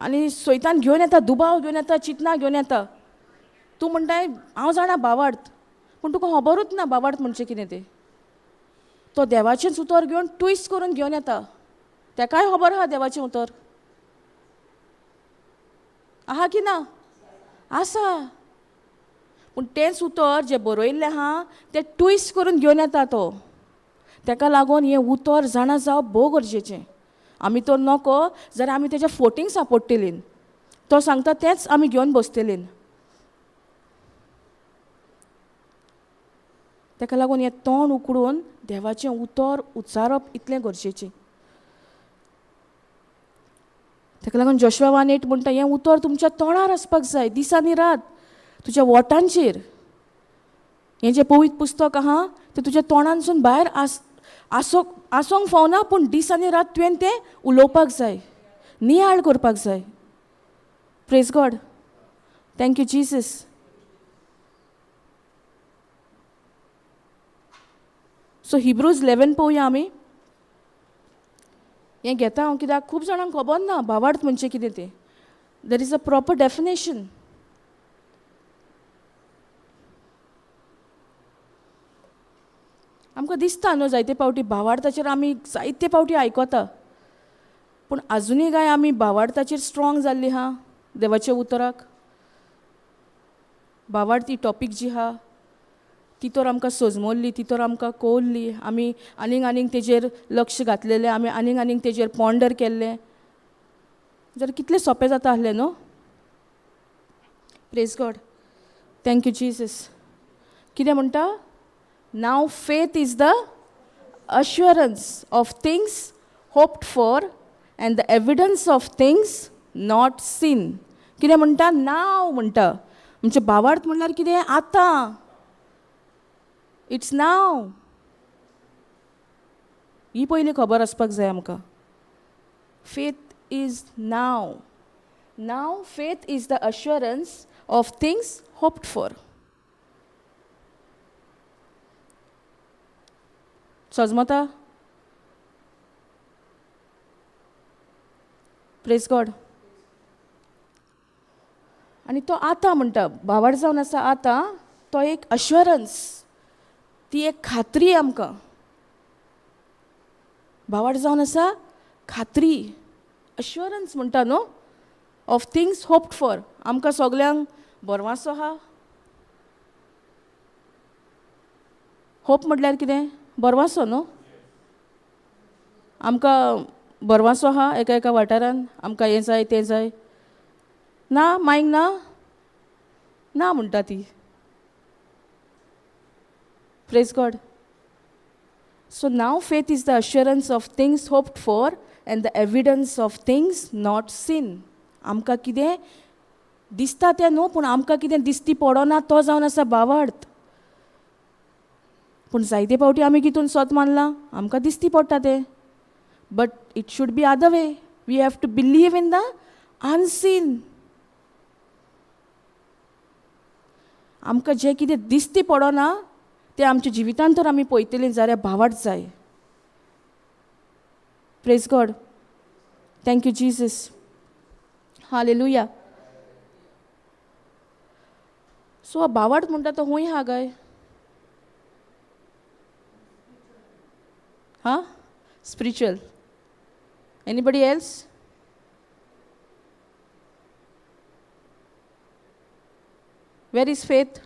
आनी सैतान घेवन येता, दुबाव घेवन येता, चिंतना घेवन येता, तूं म्हणटाय हांव जाणा भावार्थ, पूण तुका खबरूच ना भावार्थ म्हणजे कितें तें. तो देवाचेंच उतर घेवन ट्विस्ट करून घेवन येता, तेकाय खबर आहा देवाचें उतर आहा की ना, आसा, पूण तेंच उतर जें बरयल्लें आहा तें ट्विस्ट करून घेवन येता तो. तेका लागून हें उतर जाणा जावप भोव गरजेचें. आमी तर नको जाल्यार आमी तेज्या फोटींग सांपडटलीं, तो सांगता तेंच आमी घेवन बसतलीं. तेका लागून हें तोंड उकडून देवाचें उतर उच्चारप इतलें गरजेचें. तेका लागून जोशुआ 1:8 म्हणटा हें उतर तुमच्या तोंडार आसपाक जाय दीस आनी रात, तुज्या वोटांचेर. हें जें पवित्र पुस्तक आहा तें तुज्या तोंडानसून भायर आसोंक फावना, पूण दीस आनी रात तुवें तें उलोवपाक जाय, नियाळ करपाक जाय. Praise God, thank you Jesus. So Hebrews 11 पळोवया आमी. हें घेता हांव कित्याक खूब जाणांक खबर ना भावार्थ म्हणजे कितें तें. There is a proper definition. आमकां दिसता न्हू जायते फावटी भावार्थाचेर आमी जायते फावटी आयकता, पूण आजुनूय काय आमी भावार्थाचेर स्ट्रॉंग जाल्ली आहा देवाच्या उतराक. भावार्थ ही टॉपीक जी आहा ती तर आमकां सजमोल्ली, ती तर आमकां कोल्ली, आमी आनीक आनीक तेजेर लक्ष घातलेलें, आमी आनीक आनीक तेजेर पॉन्डर केल्लें जाल्यार कितलें सोंपें जाता आसलें न्हू. Praise God, thank you Jesus. कितें म्हणटा? Now faith is the assurance of things hoped for and the evidence of things not seen. कितें म्हणटा? नाव म्हणटा. म्हणजे भावार्थ म्हणल्यार कितें? आतां, it's नाव. ही पयली खबर आसपाक जाय आमकां. Faith is now. Now faith is the assurance of things hoped for. सजमता? Praise God. आनी तो आतां म्हणटा, भावार्थ जावन आसा आतां, तो एक अश्युरन्स, ती एक खात्री आमकां. भावार्थ जावन आसा खात्री, अश्युरन्स म्हणटा न्हू, ऑफ थिंग्स होप्ड फॉर. आमकां सगल्यांक बरवासो आहा. होप म्हटल्यार कितें? बरवासो न्हू. आमकां बरवासो आहा एका एका वाठारान, आमकां हें जाय तें जाय ना, मायक ना ना म्हणटा ती. Praise God. So now faith is the assurance of things hoped for and the evidence of things not seen. आमकां कितें दिसता तें न्हू, पूण आमकां कितें दिसती पडना तो जावन आसा भावार्थ. पूण जायते फावटी आमी कितून सत मानलां, आमकां दिसती पडटा तें. But it should be other way. We have to believe in the unseen. आमकां जें कितें दिसती पडना तें आमच्या जिवितांत तर आमी पळयतलीं जाल्यार भावार्थ जाय. Praise God, thank you Jesus, hallelujah. So भावार्थ म्हणटा तो खूंय आहा काय? हां, spiritual. Anybody else? Where is faith?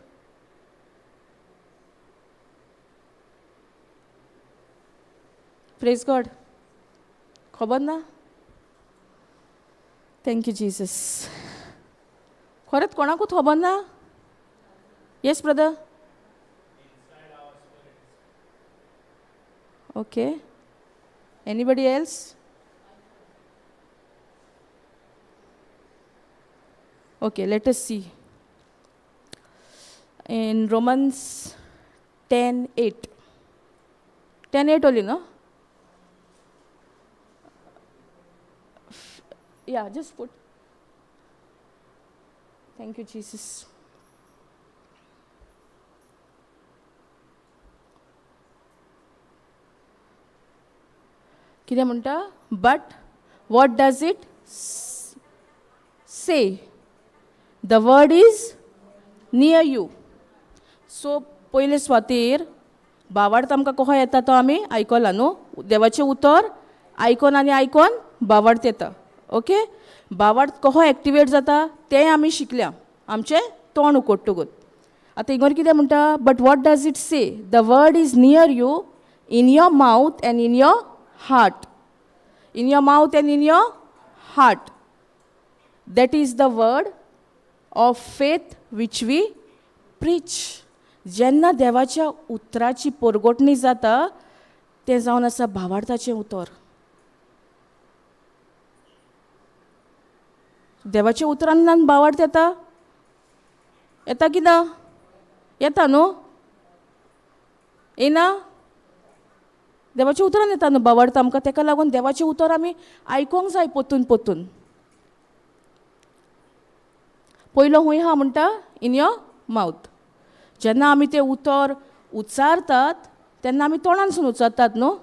Praise God. खबर ना? Thank you Jesus. खरेंच कोणाकूच खबर ना? Yes brother. Okay, anybody else? Okay, let us see in Romans 10:8. 10:8 only, no? Yeah, just put. Thank you, Jesus. कितें म्हणटा? But what does it say? The word is near you. So पयले स्वातीर भावार्थ आमकां कसो येता तो आमी आयकला न्हू? देवाचें उतर आयकोन आनी आयकोन भावार्थ येता. ओके, भावार्थ कसो एक्टिवेट जाता तें आमी शिकल्या आमचें तोंड उकोडटकूच. आतां हिंगर कितें म्हणटा? But what does it say? The word is near you, in your mouth and in your heart. In your mouth and in your heart. That is the word of faith which we preach. जेन्ना देवाच्या उतराची पोरगोटणी जाता तें जावन आसा भावार्थाचें उतर. देवाच्या उतरान भावार्थ येता, येता की ना? येता न्हू? येना? देवाच्या उतरान येता न्हू भावार्थ आमकां. तेका लागून देवाचें उतर आमी आयकोंक जाय पोतून पोतून. पयलो हूंय आहा म्हणटा? In your mouth. जेन्ना आमी तें उतर उच्चारतात तेन्ना आमी तोंडानसून उच्चारतात न्हू?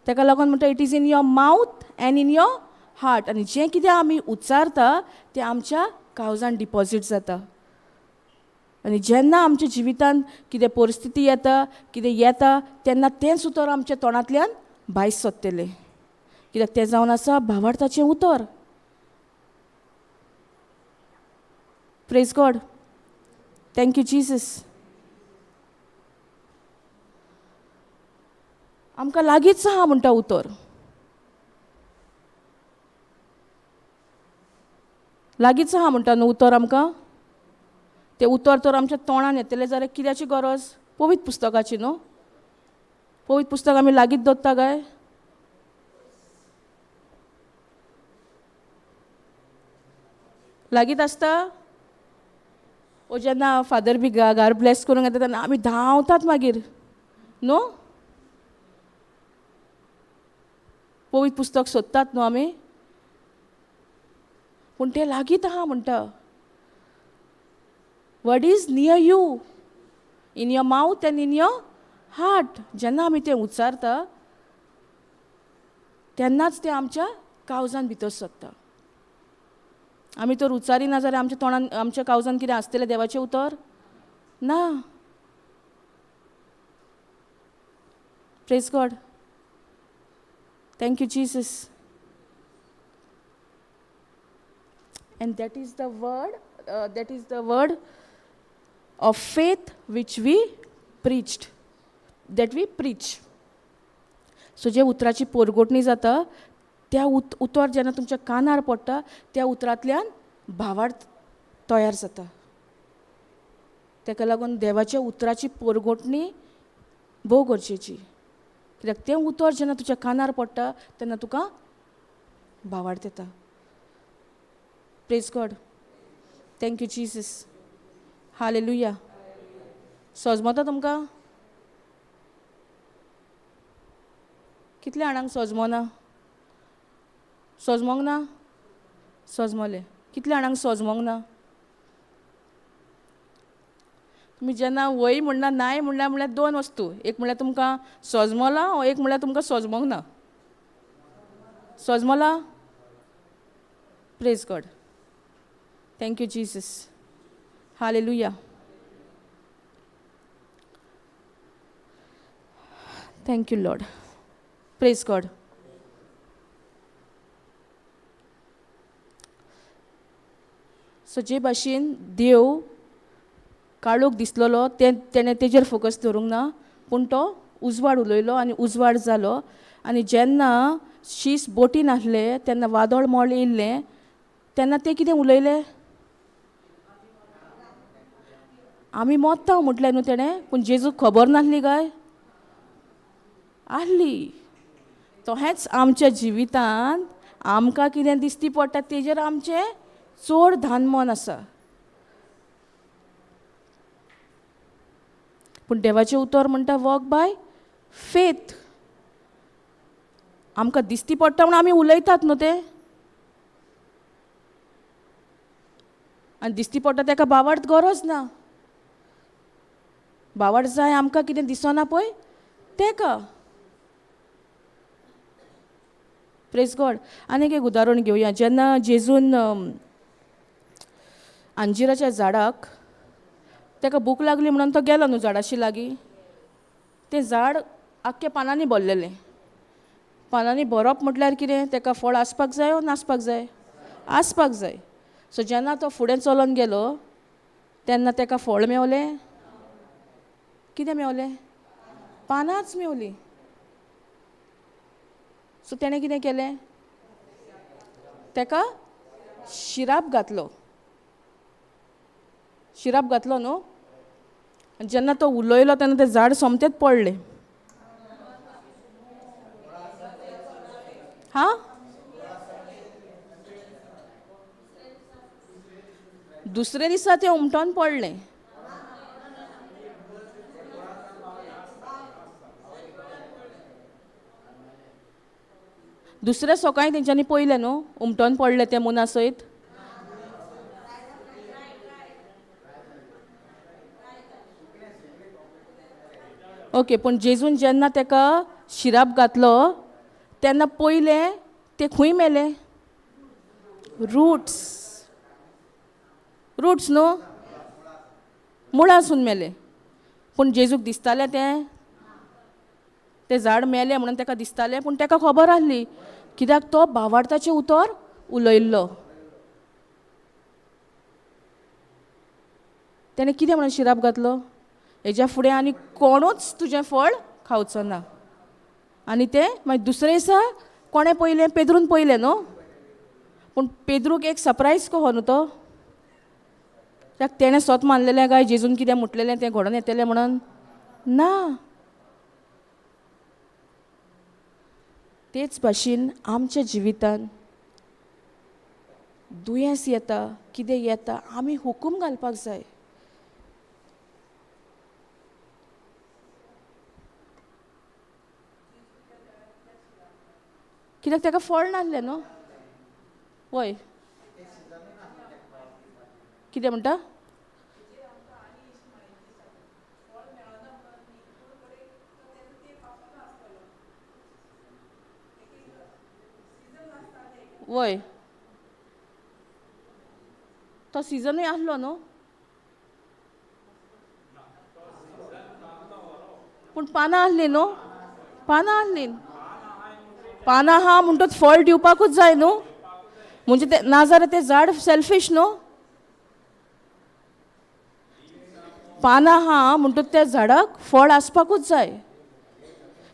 तेका लागून म्हणटा it is in your mouth and in your heart. आनी जें कितें आमी उच्चारता तें आमच्या काळजान डिपॉजीट जाता. आनी जेन्ना आमच्या जिवितांत कितें परिस्थिती येता, कितें येता, तेन्ना तेंच उतर आमच्या तोंडांतल्यान भायर सोदतलें, कित्याक तें जावन आसा भावार्थाचें उतर. Praise God. Thank you Jesus. आमकां लागींच आहा म्हणटा उतर. लागींच आहा म्हणटा न्हू उतर आमकां. तें उतर तर आमच्या तोंडान येतलें जाल्यार कित्याची गरज? पवित्र पुस्तकाची न्हू? पवित्र पुस्तक आमी लागींच दवरता काय? लागींच आसता? ओ जेन्ना फादर बी घार ब्लेस करूंक येता तेन्ना आमी धांवतात मागीर न्हू? पवित्र पुस्तक सोदतात न्हू आमी? पूण तें लागींच आहा म्हणटा. Word is near you, in your mouth and in your heart. जेन्ना आमी तें उच्चारता तेन्नाच तें आमच्या काळजान भितर सरता. आमी तर उच्चारिना जाल्यार आमच्या तोंडान, आमच्या काळजान कितें आसतलें देवाचें उतर? ना. Praise God. Thank you Jesus. And that is the word, that is the word of faith which we preached, that we preach. So जे उतराची पोरगोटणी जाता त्या उतर जेन्ना तुमच्या कानार पडटा त्या उतरांतल्यान भावार्थ तयार जाता. तेका लागून देवाच्या उतराची पोरगोटणी भोव गरजेची, कित्याक तें उतर जेन्ना तुज्या कानार पडटा तेन्ना तुका भावार्थ येता. Praise God. Thank you Jesus. Hallelujah. सजमता तुमकां? कितल्या जाणांक सजमना? सजमोंक ना? सजमलें. कितल्या जाणांक सजमोंक ना? तुमी जेन्ना वय म्हणना नाय म्हणल्यार म्हणल्यार दोन वस्तू, एक म्हणल्यार तुमकां सजमलां, एक म्हणल्यार तुमकां सजमोंक ना. सजमलां? Praise God. Thank you Jesus. Hallelujah. Thank you Lord. Praise God. So जे भाशेन देव काळोख दिसलेलो तें तेणें तेजेर फोकस धरूंक ना, पूण तो उजवाड उलयलो आनी उजवाड जालो. आनी जेन्ना शीस बोटीन आसले तेन्ना वादळ मोळ येयल्लें तेन्ना ते कितें उलयले? आमी मोत्ता म्हटलें न्हू तेणें, पूण जेजूक खबर नासली काय? आहली. तहेंच आमच्या जिवितांत आमकां कितें दिसती पडटा तेजेर आमचें चड धान मन आसा. पूण देवाचें उतर म्हणटा वॉक बाय फेथ. आमकां दिसती पडटा म्हूण आमी उलयतात न्हू तें, आनी दिसती पडटा तेका बावार्थ गरज ना. बावार्थ जाय आमकां कितें दिसना पळय तेका. Praise God. आनीक एक उदाहरण घेवया. जेन्ना जेजून अंजिराच्या झाडाक तेका भूक लागली म्हणून तो गेलो न्हू झाडाशी लागीं, तें झाड आख्ख्या पानांनी भरलेलें. पानांनी भरप म्हटल्यार कितें? तेका फळ आसपाक जाय वो नासपाक जाय? आसपाक जाय. सो जेन्ना तो फुडें चलोन गेलो तेन्ना तेका फळ मेवलें? कितें मेवलें? पानांच मेवलीं. सो तेणें कितें केलें? तेका शिराप घातलो. शिराप घातलो न्हू. जेन्ना तो उलयलो तेन्ना तें झाड सोमतेंच पडलें. हां, दुसरे दिसा तें उमटोन पडलें. दुसऱ्या सकाळीं तेंच्यांनी पळयलें न्हू उमटोन पडलें तें मुना सयत. ओके, पूण जेजून जेन्ना तेका शिराप घातलो तेन्ना पयलें तें खंय मेलें? रुट्स. रुट्स न्हू, मुळासून मेलें. पूण जेजूक दिसतालें तें, तें झाड मेलें म्हणून तेका दिसतालें, पूण तेका खबर आहली कित्याक तो भावार्थाचें उतर उलयल्लो. तेणें कितें म्हणून शिराप घातलो? हेज्या फुडें आनी कोणूच तुजें फळ खावचो ना. आनी तें मागीर दुसरे दिसा कोणें पयलें? पेद्रून पयलें न्हू. पूण पेद्रूक एक सरप्रायज कहो न्हू तो, कित्याक तेणें सोत मानलेलें काय जेजून कितें म्हटलेलें तें घडोवन येतलें म्हणून ना. तेच भाशेन आमच्या जिवितान दुयेंस येता, कितें येता, आमी हुकूम घालपाक जाय. कित्याक तेका फळ नासलें न्हू. वय कितें म्हणटा? वय तो सिजनूय आसलो न्हू, पूण पानां आसलीं न्हू, पानां आसलीं. पानां आहा म्हणटच फळ दिवपाकूच जाय न्हू. म्हणजे तें नाजाल्यार तें झाड सेल्फीश न्हू. पानां आहा म्हणटच त्या झाडाक फळ आसपाकूच जाय.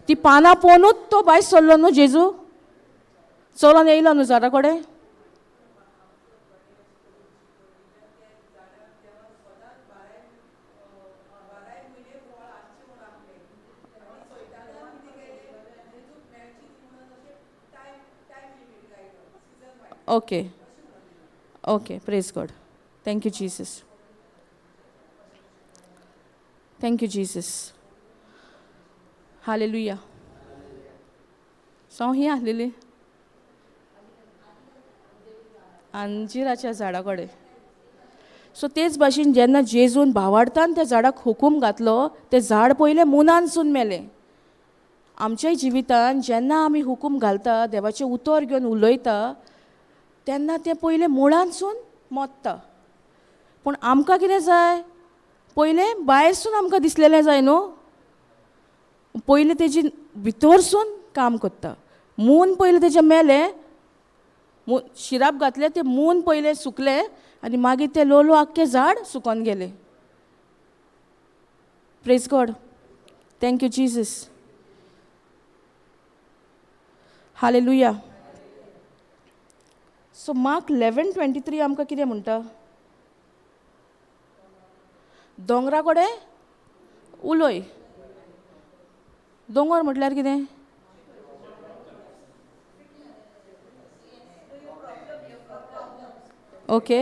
ती पानां पळोवनूच तो भायर सरलो न्हू जेजू, चलोन येयलो न्हू झाडा कडेन. Okay okay, praise God. Thank you Jesus, thank you Jesus. Hallelujah. So हांव ही आसलेली अंजिराच्या झाडा कडेन. सो तेच भाशेन जेन्ना जेजून भावार्थान त्या झाडाक हुकूम घातलो, तें झाड पयलें मुनानसून मेलें. आमच्याय जिवितान जेन्ना आमी हुकूम घालता, देवाचें उतर घेवन उलयता, तेन्ना तें पयलें मुळानसून मोत्ता. पूण आमकां कितें जाय? पयलें भायरसून आमकां दिसलेलें जाय न्हू. पयलें तेजी भितरसून काम करता. मून पयलें तेजें मेलें, शिराप घातलें तें मून पयलें सुकलें आनी मागीर तें ल्हव ल्हव आख्खें झाड सुकोन गेलें. Praise God, thank you Jesus, hallelujah. So Mark 11:23 आमकां कितें म्हणटा? दोंगरा कडेन उलय. दोंगर म्हटल्यार कितें? ओके,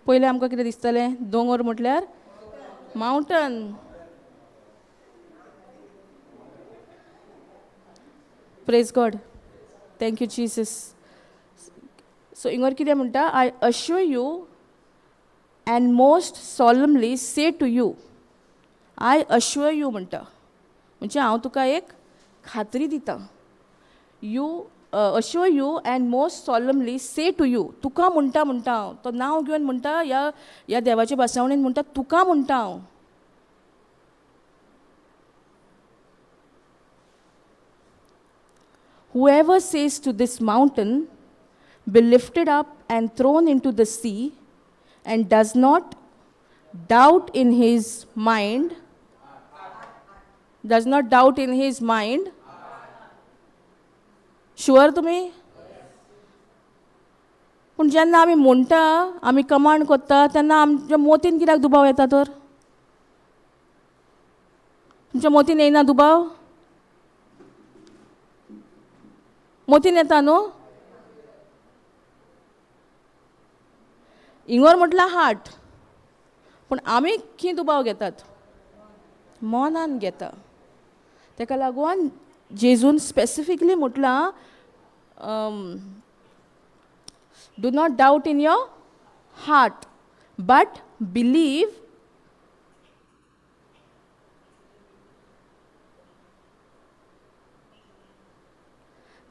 पयलें आमकां कितें दिसतलें? दोंगर म्हटल्यार mountain. Praise God, thank you Jesus. So Inger कितें म्हणटा? I assure you and most solemnly say to you. I assure you म्हणटा, म्हणजे हांव तुका एक खात्री दितां. You assure you and most solemnly say to you, तुका म्हणटा म्हणटा हांव, तो नांव घेवन म्हणटा, ह्या ह्या देवाच्या भासावणीन म्हणटा तुका म्हणटा हांव. Whoever says to this mountain, be lifted up and thrown into the sea, and does not doubt in his mind, does not doubt in his mind. Sure तुमी? पूण जेन्ना आमी म्हणटा, आमी कमांड करता, तेन्ना आमच्या मोतीन कित्याक दुबाव येता तर? तुमच्या मोतीन येयना दुबाव? मोतीन येता न्हू? इंगोर म्हटल्यार हार्ट, पूण आमी खंय दुबाव घेतात? मनान घेता. तेका लागून जेजून specifically म्हटलां, do not doubt in your heart but believe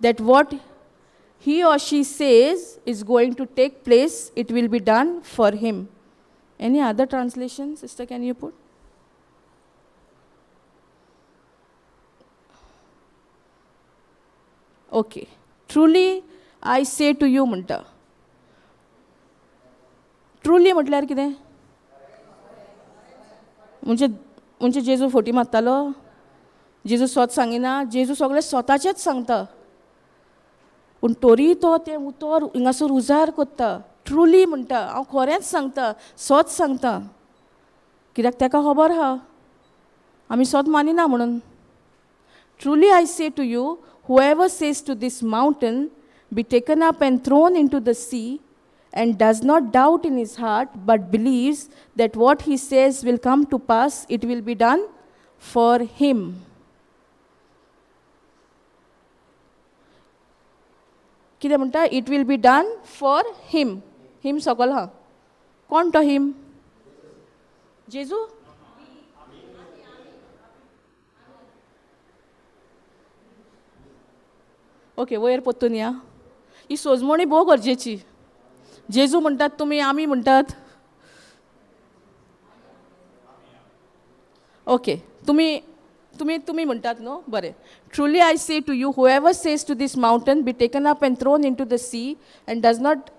that what he or she says is going to take place, it will be done for him. Any other translation, sister, can you put? Okay. Truly, I say to you, म्हणटा. Truly म्हटल्यार कितें? म्हणजे म्हणजे जेजू forty मारतालो? जेजू स्वत सांगिना? जेजू सगळें स्वताचेंच सांगता, पूण तरी तो तें उतर हिंगासर उजार करता. ट्रुली म्हणटा, हांव खरेंच सांगता, सत सांगता, कित्याक तेका खबर आहा आमी सत मानिना म्हणून. Truly I say to you, whoever says to this mountain, be taken up and thrown into the sea, and does not doubt in his heart, but believes that what he says will come to pass, it will be done for him. कितें म्हणटा? It will be done for him. Him सकल आहा. कोण तो हिम? जेजू? Okay, वयर परतून या. ही सोजमणी भोव गरजेची. जेजू म्हणटात तुमी, आमी म्हणटात. ओके, तुमी तुमी तुमी म्हणटात न्हू? बरें. Truly I say to you, whoever says to this mountain, be taken up and thrown into the sea, and does not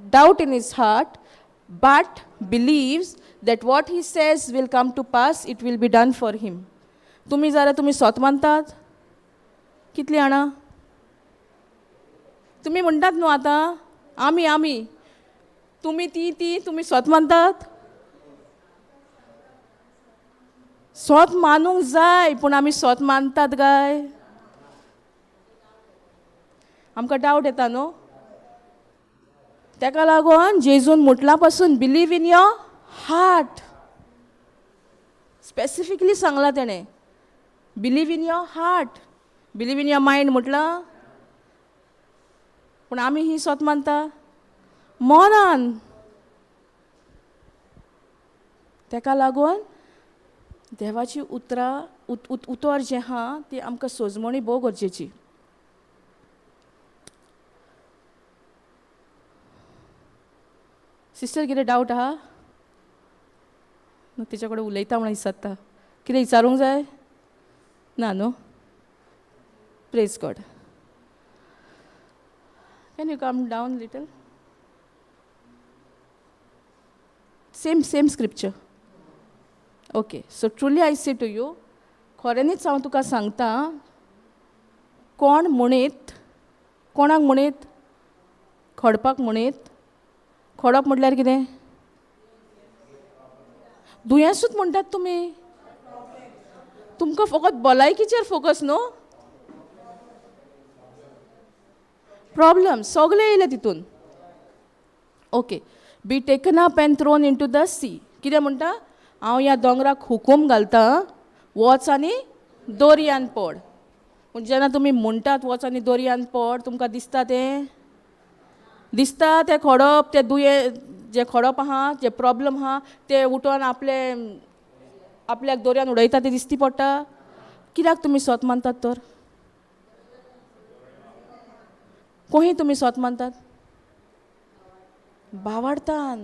doubt in his heart, but believes that what he says will come to pass, it will be done for him. तुमी जाल्यार तुमी सोत मानतात? कितलीं जाणां? तुमी म्हणटात न्हू आतां आमी आमी, तुमी ती ती, तुमी सोत मानतात? सोत मानूंक जाय, पूण आमी सोत मानतात काय? आमकां डावट येता न्हू? तेका लागून जेजून म्हटलां पासून believe in your heart, specifically सांगलां तेणें, believe in your heart, believe in your mind म्हटलां, पूण आमी ही सोत मानता मनान. तेका लागून देवाची उतरां उतर जें आहा ती आमकां सोजमणी भोव गरजेची. सिस्टर, कितें डावट आहा? तिच्या कडेन उलयता म्हणून विचारता, कितें विचारूंक जाय? ना न्हू? Praise God. Can you come down little? Same same scripture. Okay, so truly I say to you, खऱ्यांनीच हांव तुका सांगता, कोण म्हणीत, कोणाक म्हणीत, खडपाक म्हणीत, खडप म्हटल्यार कितें? दुयेंसूच म्हणटात तुमी. तुमकां फकत भलायकीचेर फोकस न्हू, प्रॉब्लम सगळे येयले तितून. Okay, be taken up and thrown into the sea. कितें म्हणटा? हांव ह्या दोंगराक हुकूम घालता, वच आनी दर्यान पड. पूण जेन्ना तुमी म्हणटात वच आनी दर्यान पड, तुमकां दिसता तें? दिसता तें खडप, तें दुयें जें खडप आहा, जें प्रॉब्लम आहा, तें उठोन आपले आपल्याक दर्यान उडयता तें दिसती पडटा? कित्याक तुमी सोत मानतात तर? कोही तुमी सोत मानतात? भावार्थान.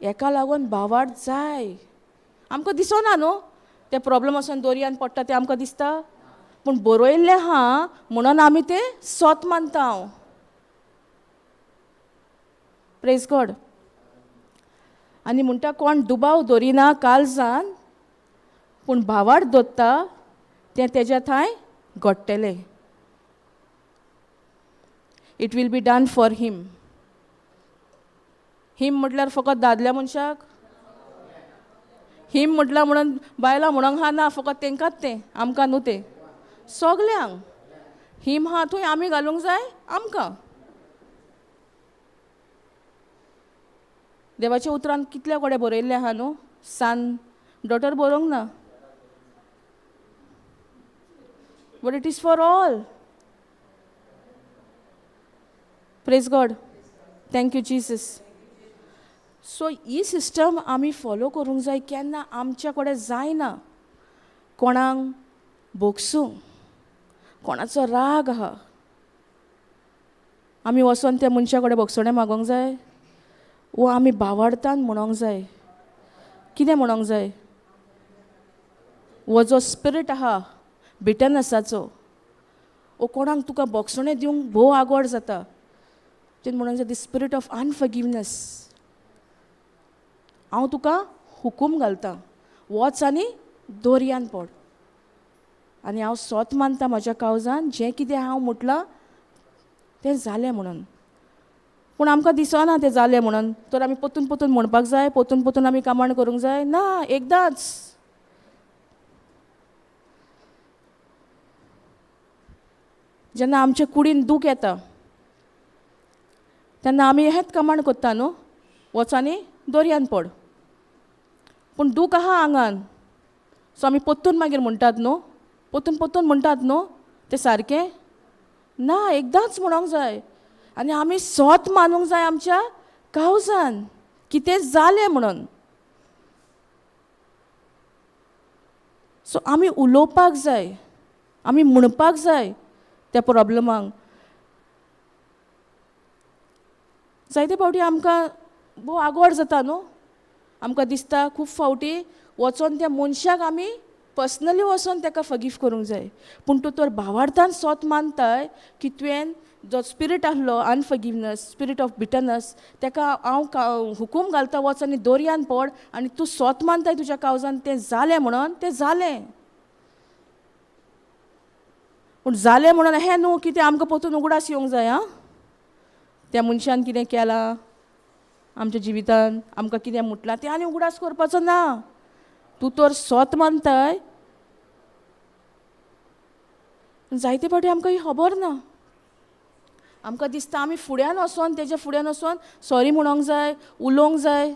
हेका लागून भावार्थ जाय. आमकां दिसना न्हू ते प्रॉब्लम वचोन दर्यान पडटा तें आमकां दिसता, पूण बरयल्लें आहा म्हणून आमी तें सोत मानता. Praise God. आनी म्हणटा कोण दुबाव दवरिना काळजान, पूण भावार्थ दवरता तें तेज्या थंय घडटलें. It will be done for him. Him म्हटल्यार फकत दादल्या मनशाक, हिम म्हटल्यार म्हणून बायलां म्हणोंक आहा ना, फकत तेंकांच तें, आमकां न्हू तें, सगल्यांक हिम आहा थंय आमी घालूंक जाय आमकां. देवाच्या उतरान कितल्या कडेन बरयल्लें आहा न्हू, सान डॉटर बरोवंक ना, but it is for all. Praise God. Thank you Jesus. So he system आमी फॉलो करूंक जाय. केन्ना आमच्या कडेन जायना कोणाक भोगसूंक, कोणाचो राग आहा, आमी वचोन त्या मनशा कडेन भोगसणें मागोंक जाय, वो आमी भावार्थान म्हणोंक जाय. कितें म्हणोंक जाय? हो जो स्पिरीट आहा बिटनसाचो, वो कोणाक तुका भोगसणें दिवंक भोव आगोड जाता, तें म्हणोंक जाय the spirit of अनफॉरगिवनस. हांव तुका हुकूम घालता, वच आनी दर्यान पड. आनी हांव सोत मानता म्हज्या कावजान जें कितें हांव म्हटलां तें जालें म्हणून. पूण आमकां दिसना तें जालें म्हणून, तर आमी परतून परतून म्हणपाक जाय, परतून परतून आमी कामाण करूंक जाय ना, एकदांच. जेन्ना आमच्या कुडीन दूख येता तेन्ना आमी हेंच कमांड करता न्हू, वच आनी दर्यान पड. पूण दूख आहा आंगान, सो आमी परतून मागीर म्हणटात न्हू, परतून परतून म्हणटात न्हू, तें सारकें ना, एकदांच म्हणोंक जाय. आनी आमी सोत मानूंक जाय आमच्या कावजान कितें जालें म्हणून. सो आमी उलोवपाक जाय, आमी म्हणपाक जाय त्या प्रॉब्लमांक. जायते फावटी आमकां भोव आगोड जाता न्हू, आमकां दिसता खूब फावटी वचोन त्या मनशाक आमी पर्सनली वचोन ताका फगीव करूंक जाय. पूण तूं तर भावार्थान सोत मानताय की तुवें जो स्पिरीट आहलो अनफॉरगिवनस, स्पिरीट ऑफ बिटनस, ताका हांव हुकूम घालता वच आनी दर्यान पड, आनी तूं सोत मानताय तुज्या कावजान तें जालें म्हणून, तें जालें. पूण जालें म्हणून हें न्हू की तें आमकां परतून उगडास येवंक जाय. आं, त्या मनशान कितें केलां आमच्या जिवितान, आमकां कितें म्हटलां तें आनी उगडास करपाचो ना. तूं तर सोत मानताय. जायते फावटी आमकां ही खबर ना, आमकां दिसता आमी फुड्यान वचोन तेज्या फुड्यान वचोन सॉरी म्हणोंक जाय, उलोवंक जाय.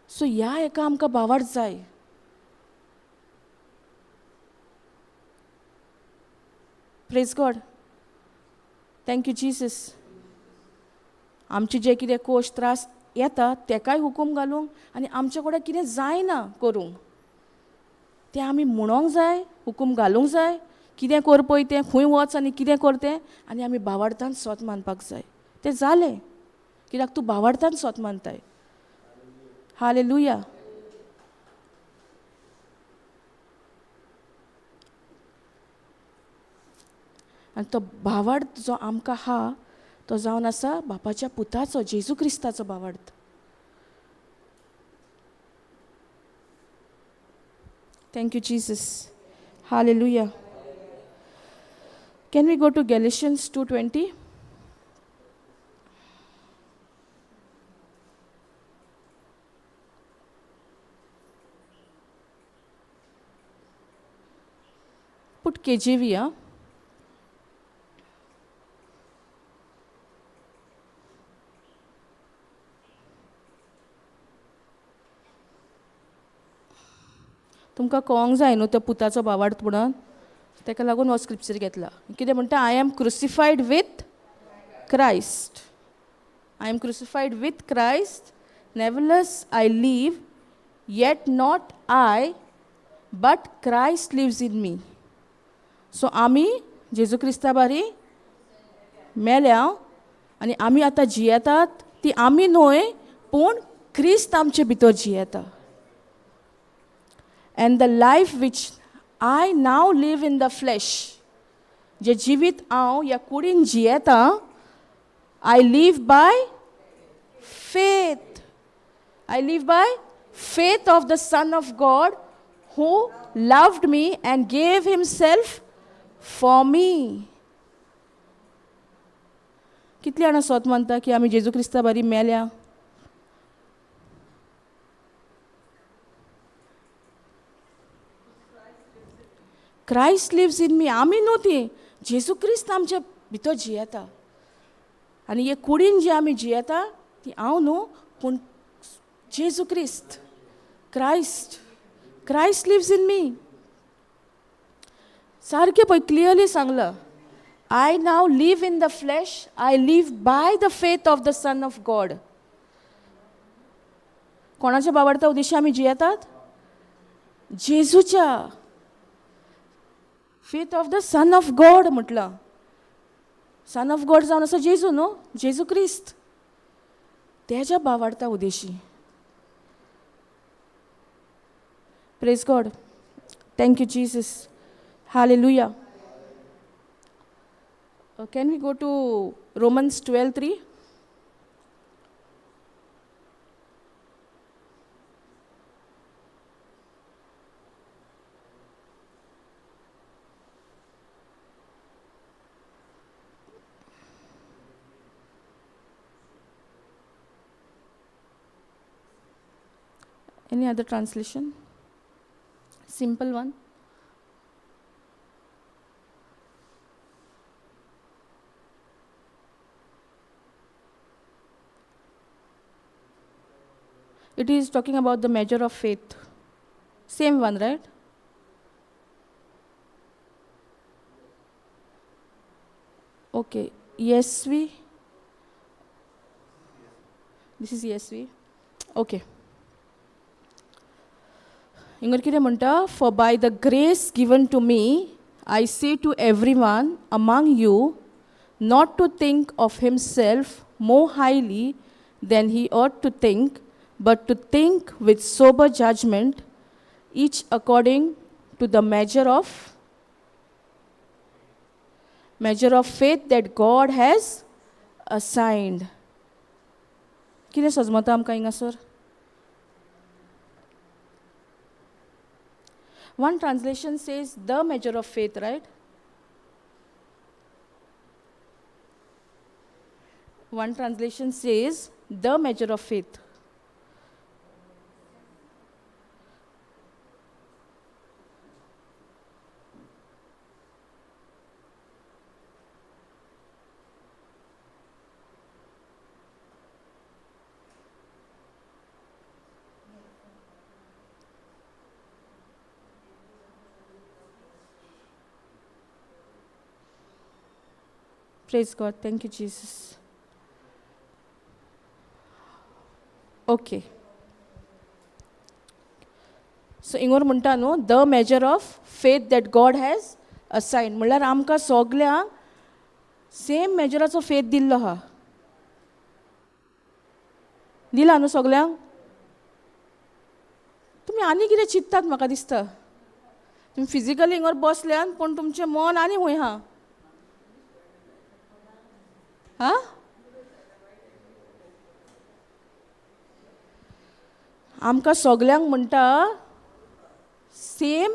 सो ह्या हेका आमकां भावार्थ जाय. Praise God. Thank you Jesus. आमचे जे कितें कोश त्रास येता तेकाय हुकूम घालूंक, आनी आमचे कडेन कितें जायना करूंक तें आमी म्हणोंक जाय, हुकूम घालूंक जाय, कितें कर पळय तें, खंय वच आनी कितें कर तें, आनी आमी भावार्थान सोत मानपाक जाय. तें जालें कित्याक तूं भावार्थान सोत मानताय. हालेलुया. आनी तो भावार्थ जो आमकां आहा तो जावन आसा बापाच्या पुताचो, जेजू क्रिस्ताचो भावार्थ. Thank you Jesus. Hallelujah. Can we go to Galatians 2:20? Put KJV, huh? तुमकां कळोंक जाय न्हू त्या पुताचो भावार्थ म्हणून, ताका लागून हो स्क्रिप्चर घेतला. कितें म्हणटा? I am crucified with Christ. I am crucified with Christ, nevertheless I live, yet not I, but Christ lives in me. So आमी जेजू क्रिस्ता बारी मेल्या आनी आमी आतां जियेतात ती आमी न्हय, पूण क्रिस्त आमचे भितर जियेता. And the life which I now live in the flesh, जे जिवीत हांव ह्या कुडीन जियेता, I live by faith. I live by faith of the Son of God who loved me and gave himself for me. कितली जाणां सोत मानता की आमी जेजू क्रिस्ता बारी मेल्या? क्रायस्ट लिव्स इन मी. आमी न्हू ती, जेजू क्रिस्त आमच्या भितर जियेता. आनी हे कुडीन जी आमी जियेता ती हांव न्हू, पूण जेजू क्रिस्त, Christ, Christ lives in me. सारकें पळय क्लियरली सांगलां, I now live in the flesh, I live by the faith of the Son of God. कोणाच्या बाबडता उद्देशी आमी जियेतात? जेजूच्या. Faith of the Son of God म्हटलां. सन ऑफ गॉड जावन आसा जेजू न्हू, जेजू क्रिस्त, तेज्या बावाडता उद्देशी. Praise God. Thank you Jesus. Hallelujah. Can we go to Romans 12:3? Any other translation? Simple one. It is talking about the measure of faith. Same one, right? Okay. ESV. This is ESV. Okay. हिंगर कितें म्हणटा? For by the grace given to me, I say to everyone among you, not to think of himself more highly than he ought to think, but to think with sober judgment, each according to the measure of faith that God has assigned. कितें सजमता आमकां हिंगासर? One translation says the measure of faith, right? One translation says the measure of faith. Praise God. Thank you, Jesus. Okay. So, इंगोर म्हणटा न्हू, the measure of faith that God has assigned. म्हणल्यार आमकां सगल्यांक same मेजराचो faith दिल्लो आहा. दिला न्हू सगल्यांक? तुमी आनी कितें चिंततात म्हाका दिसता. तुमी फिजिकली इंगोर बसल्यान, पूण तुमचें मन आनी खंय आहा. हा, आमकां सगल्यांक म्हणटा सेम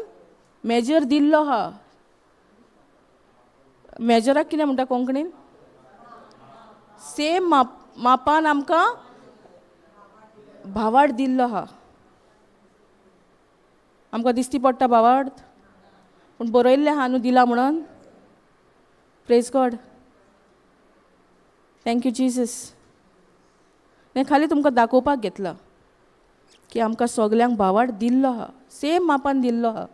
मेजर दिल्लो आहा. मेजराक कितें म्हणटा कोंकणीन? सेम मापान आमकां भावार्थ दिल्लो आहा. आमकां दिसती पडटा भावार्थ, पूण बरयल्लें आहा न्हू दिला म्हणून. Praise God, thank you Jesus. हें खाली तुमकां दाखोवपाक घेतलां की आमकां सगल्यांक भावार्थ दिल्लो आहा, सेम मापान दिल्लो आहा.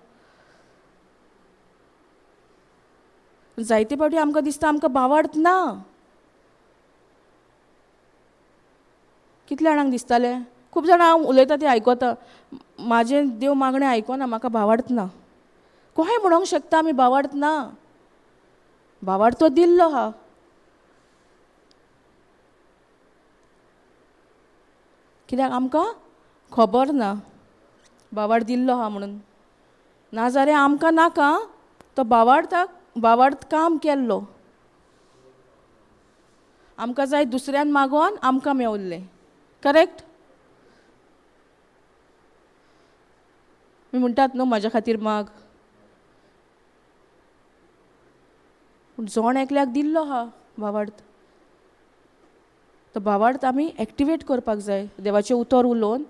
जायते फावटी आमकां दिसता आमकां भावार्थ ना. कितल्या जाणांक दिसतालें? खूब जाणां हांव उलयता तें आयकता, म्हाजें देव मागणें आयकना, म्हाका भावार्थ ना. कोणें म्हणोंक शकता आमी भावार्थ ना? भावार्थ तो दिल्लो आहा. कित्याक आमकां खबर ना भावार्थ दिल्लो आहा म्हणून. नाजाल्यार आमकां नाका तो भावार्थाक भावार्थ काम केल्लो. आमकां जाय दुसऱ्यान मागोन आमकां मेवल्लें. करेक्ट? मी म्हणटात न्हू म्हाज्या खातीर माग, पूण जण एकल्याक दिल्लो आहा भावार्थ. तो भावार्थ आमी एक्टिवेट करपाक जाय देवाचें उतर उलोवन.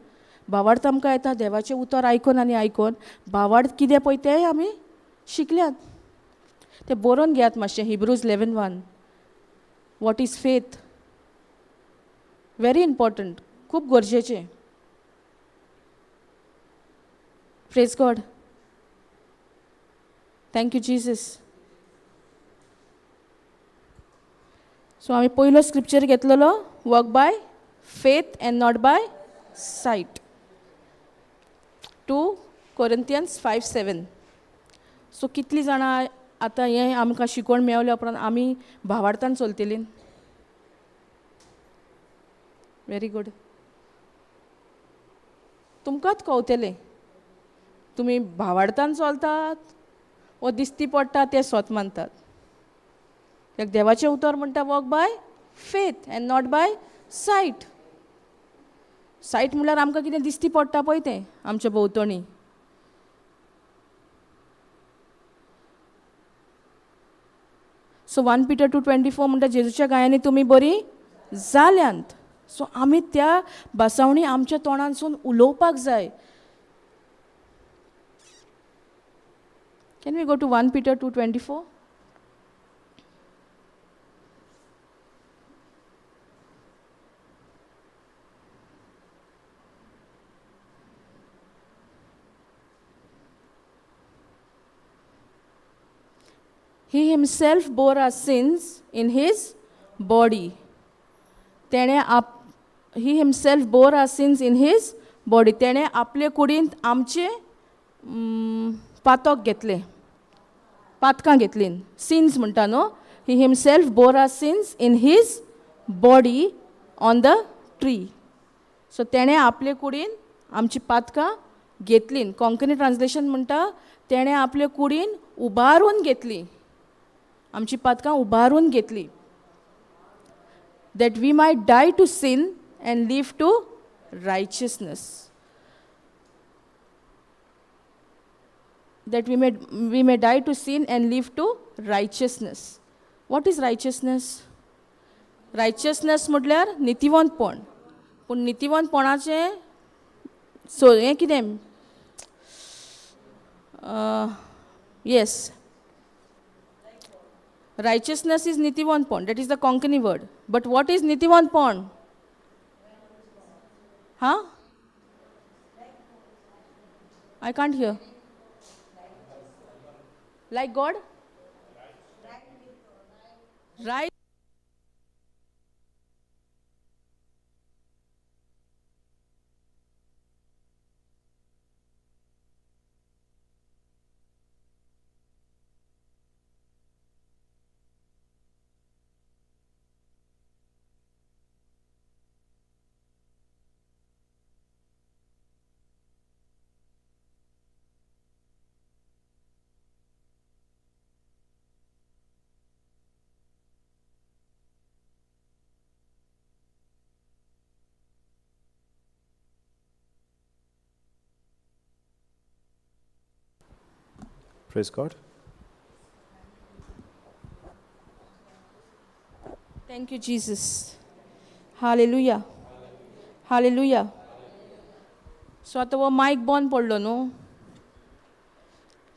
भावार्थ आमकां येता देवाचें उतर आयकोन आनी आयकोन भावार्थ कितें पळय तें आमी शिकल्यात. तें बरोवन घेयात मातशें. Hebrews 11:1, what is faith? Very important, खूब गरजेचें. Praise God, thank you Jesus. So आमी पयलो स्क्रिप्चर घेतलेलो, walk by faith and not by sight, 2 Corinthians 5:7. So कितलीं जाणां आतां हें आमकां शिकवण मेवल्या उपरांत आमी भावार्थान चलतलीं? Very good. तुमकांच कवतलें तुमी भावार्थान चलतात वो दिसती पडटा तें स्वत मानतात. कित्याक देवाचें उतर म्हणटा walk by faith and not by sight. Sight म्हणल्यार आमकां कितें दिसती पडटा पळय तें आमच्या भोंवतणी. सो 1 Peter 2:24 म्हणटा जेजूच्या गायांनी तुमी बरी जाल्यांत. सो आमी त्या भासावणी आमच्या तोंडांसून उलोवपाक जाय. Can we go to 1 Peter 2:24? He himself bore our sins in his body. He himself bore our sins in his body. तेणे आपले कुडींत आमचे पातक घेतले, पातकां घेतलीं. सिन्स म्हणटा न्हू. He himself bore our sins in his body on the tree. So तेणे आपले कुडीन आमची पातकां घेतलीं. कोंकणी ट्रान्सलेशन म्हणटा तेणे आपले कुडीन उबारून घेतली, आमची पातकां उबारून घेतली. That we might die to sin and live to righteousness. That we may die to sin and live to righteousness. What is righteousness? Righteousness म्हटल्यार नितिवंतपण. पूण नितिवंतपणाचें सो हें कितें? Yes, righteousness is nitivanpon. That is the Konkani word. But what is nitivanpon? Huh? I can't hear. Like God? Right. Praise God. Thank you Jesus. Hallelujah. Hallelujah. So आतां हो मायक बंद पडलो न्हू,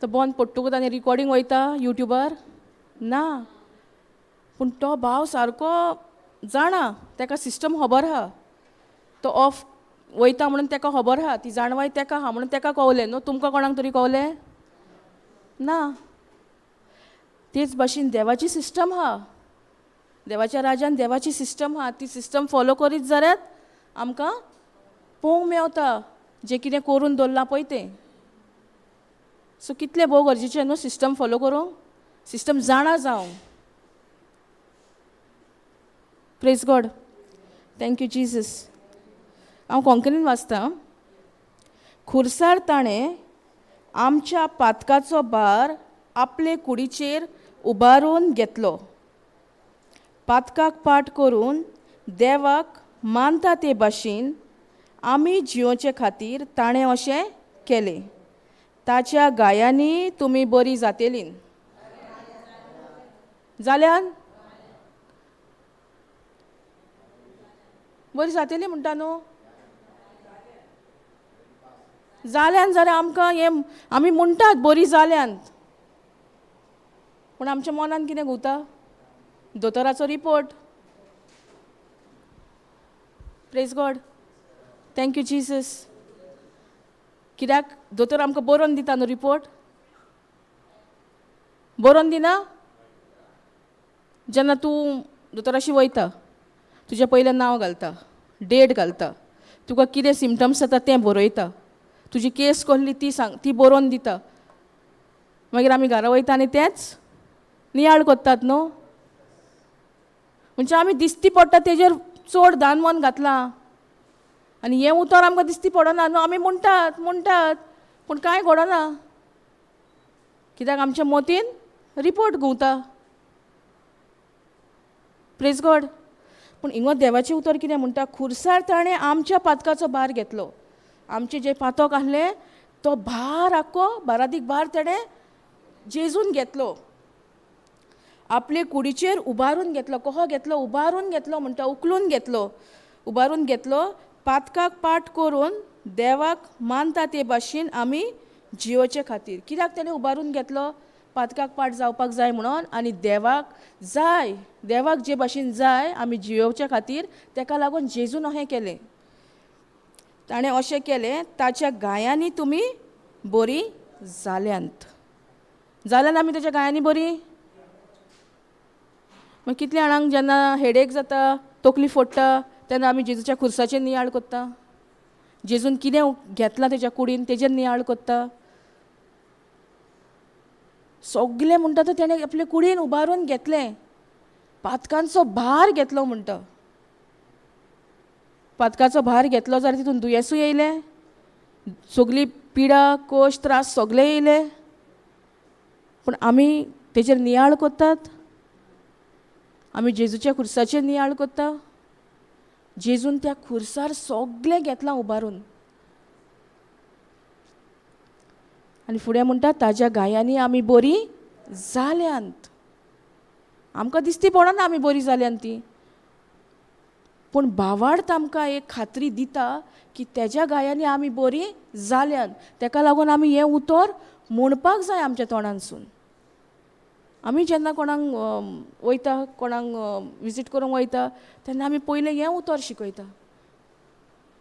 तो बंद पडटकूच आनी रिकॉर्डिंग वयता युट्यूबार ना. पूण तो भाव सारको जाणा, ताका सिस्टम खबर आहा, तो ऑफ वयता म्हणून ताका खबर आहा, ती जाणवाय ताका आहा म्हणून ताका कवलें न्हू, तुमकां कोणाक तरी कवलें ना. तेच भाशेन देवाची सिस्टम आहा, देवाच्या राजान देवाची सिस्टम आहा, ती सिस्टम फॉलो करीत जाल्यार आमकां पळोवंक मेवता जें कितें करून दवरलां पळय तें. सो कितलें भोव गरजेचें न्हू सिस्टम फॉलो करूंक, सिस्टम जाणा जावंक. Praise God. Thank you Jesus. हांव कोंकणीन वाचतां. खुर्सार ताणें आमच्या पातकाचो भार आपले कुडीचेर उबारून घेतलो, पातकाक पाठ करून देवाक मानता ते भाशेन आमी जियोचे खातीर ताणें अशें केलें. ताच्या गायांनी तुमी बरी जातेली. जाल्यान बरी जातेली म्हणटा न्हू. जाल्यान जाल्यार आमकां हें आमी म्हणटात बरी जाल्यान, पूण आमच्या मनान कितें घुंवता? दोतोराचो report. Praise God. Thank you Jesus. कित्याक दोतोर आमकां बरोवन दिता न्हू रिपोर्ट, बरोवन दिना? जेन्ना तूं दोतोराशी वयता तुजें पयलें नांव घालता, डेट घालता, तुका कितें सिमटम्स जाता तें बरयता, तुजी केस कसली ती सांग, ती बरोवन दिता. मागीर आमी घरा वयता आनी तेंच नियाळ करतात न्हू. म्हणजे आमी दिसती पडटा तेजेर चड दान मन घातलां आनी हें उतर आमकां दिसती पडना न्हू. आमी म्हणटात म्हणटात पूण कांय घडना, कित्याक आमच्या मतीन रिपोर्ट घुंवता. Praise God. पूण हिंगा देवाचें उतर कितें म्हणटा? खुर्सार ताणें आमच्या पातकाचो भार घेतलो, आमचें जें पातक आसलें तो भार आख्खो बारादीक भार ताणें जेजून घेतलो, आपले कुडीचेर उबारून घेतलो. कसो घेतलो? उबारून घेतलो म्हणटा, उखलून घेतलो, उबारून घेतलो. पातकाक पाठ करून देवाक मानता ते भाशेन आमी जियोचे खातीर. कित्याक ताणें उबारून घेतलो? पातकाक पाठ जावपाक जाय म्हणून, आनी देवाक जाय, देवाक जे भाशेन जाय आमी जियोच्या खातीर, ताका लागून जेजून अशें केलें. ताणें अशें केलें, ताच्या गायांनी तुमी बरी जाल्यांत. जाल्यान आमी ताच्या गायांनी बरी? मागीर कितल्या जाणांक जेन्ना हेडेक जाता, तकली फोडटा, तेन्ना आमी जेजूच्या खुर्साचेर नियाळ करता, जेजून कितें घेतलां तेच्या कुडीन तेजेर नियाळ करता. सगलें म्हणटा तो तेणें आपले कुडीन उबारून घेतलें, पातकांचो भार घेतलो म्हणटा. पातकाचो भार घेतलो जाल्यार तितून दुयेंसूय येयलें, सगली पिडा कोश त्रास सगले येयले. पूण आमी तेजेर नियाळ करतात, आमी जेजूच्या खुर्साचेर नियाळ करता. जेजून त्या खुर्सार सगलें घेतलां उबारून. आनी फुडें म्हणटा ताज्या गायांनी आमी बरी जाल्यांत. आमकां दिसती पडना आमी बरी जाल्यांत ती, पूण भावार्थ आमकां एक खात्री दिता की तेज्या गायांनी आमी बरी जाल्यांत. तेका लागून आमी हें उतर म्हणपाक जाय आमच्या तोंडानसून. आमी जेन्ना कोणाक वयता, कोणाक विजीट करूंक वयता, तेन्ना आमी पयलें हें उतर शिकयता.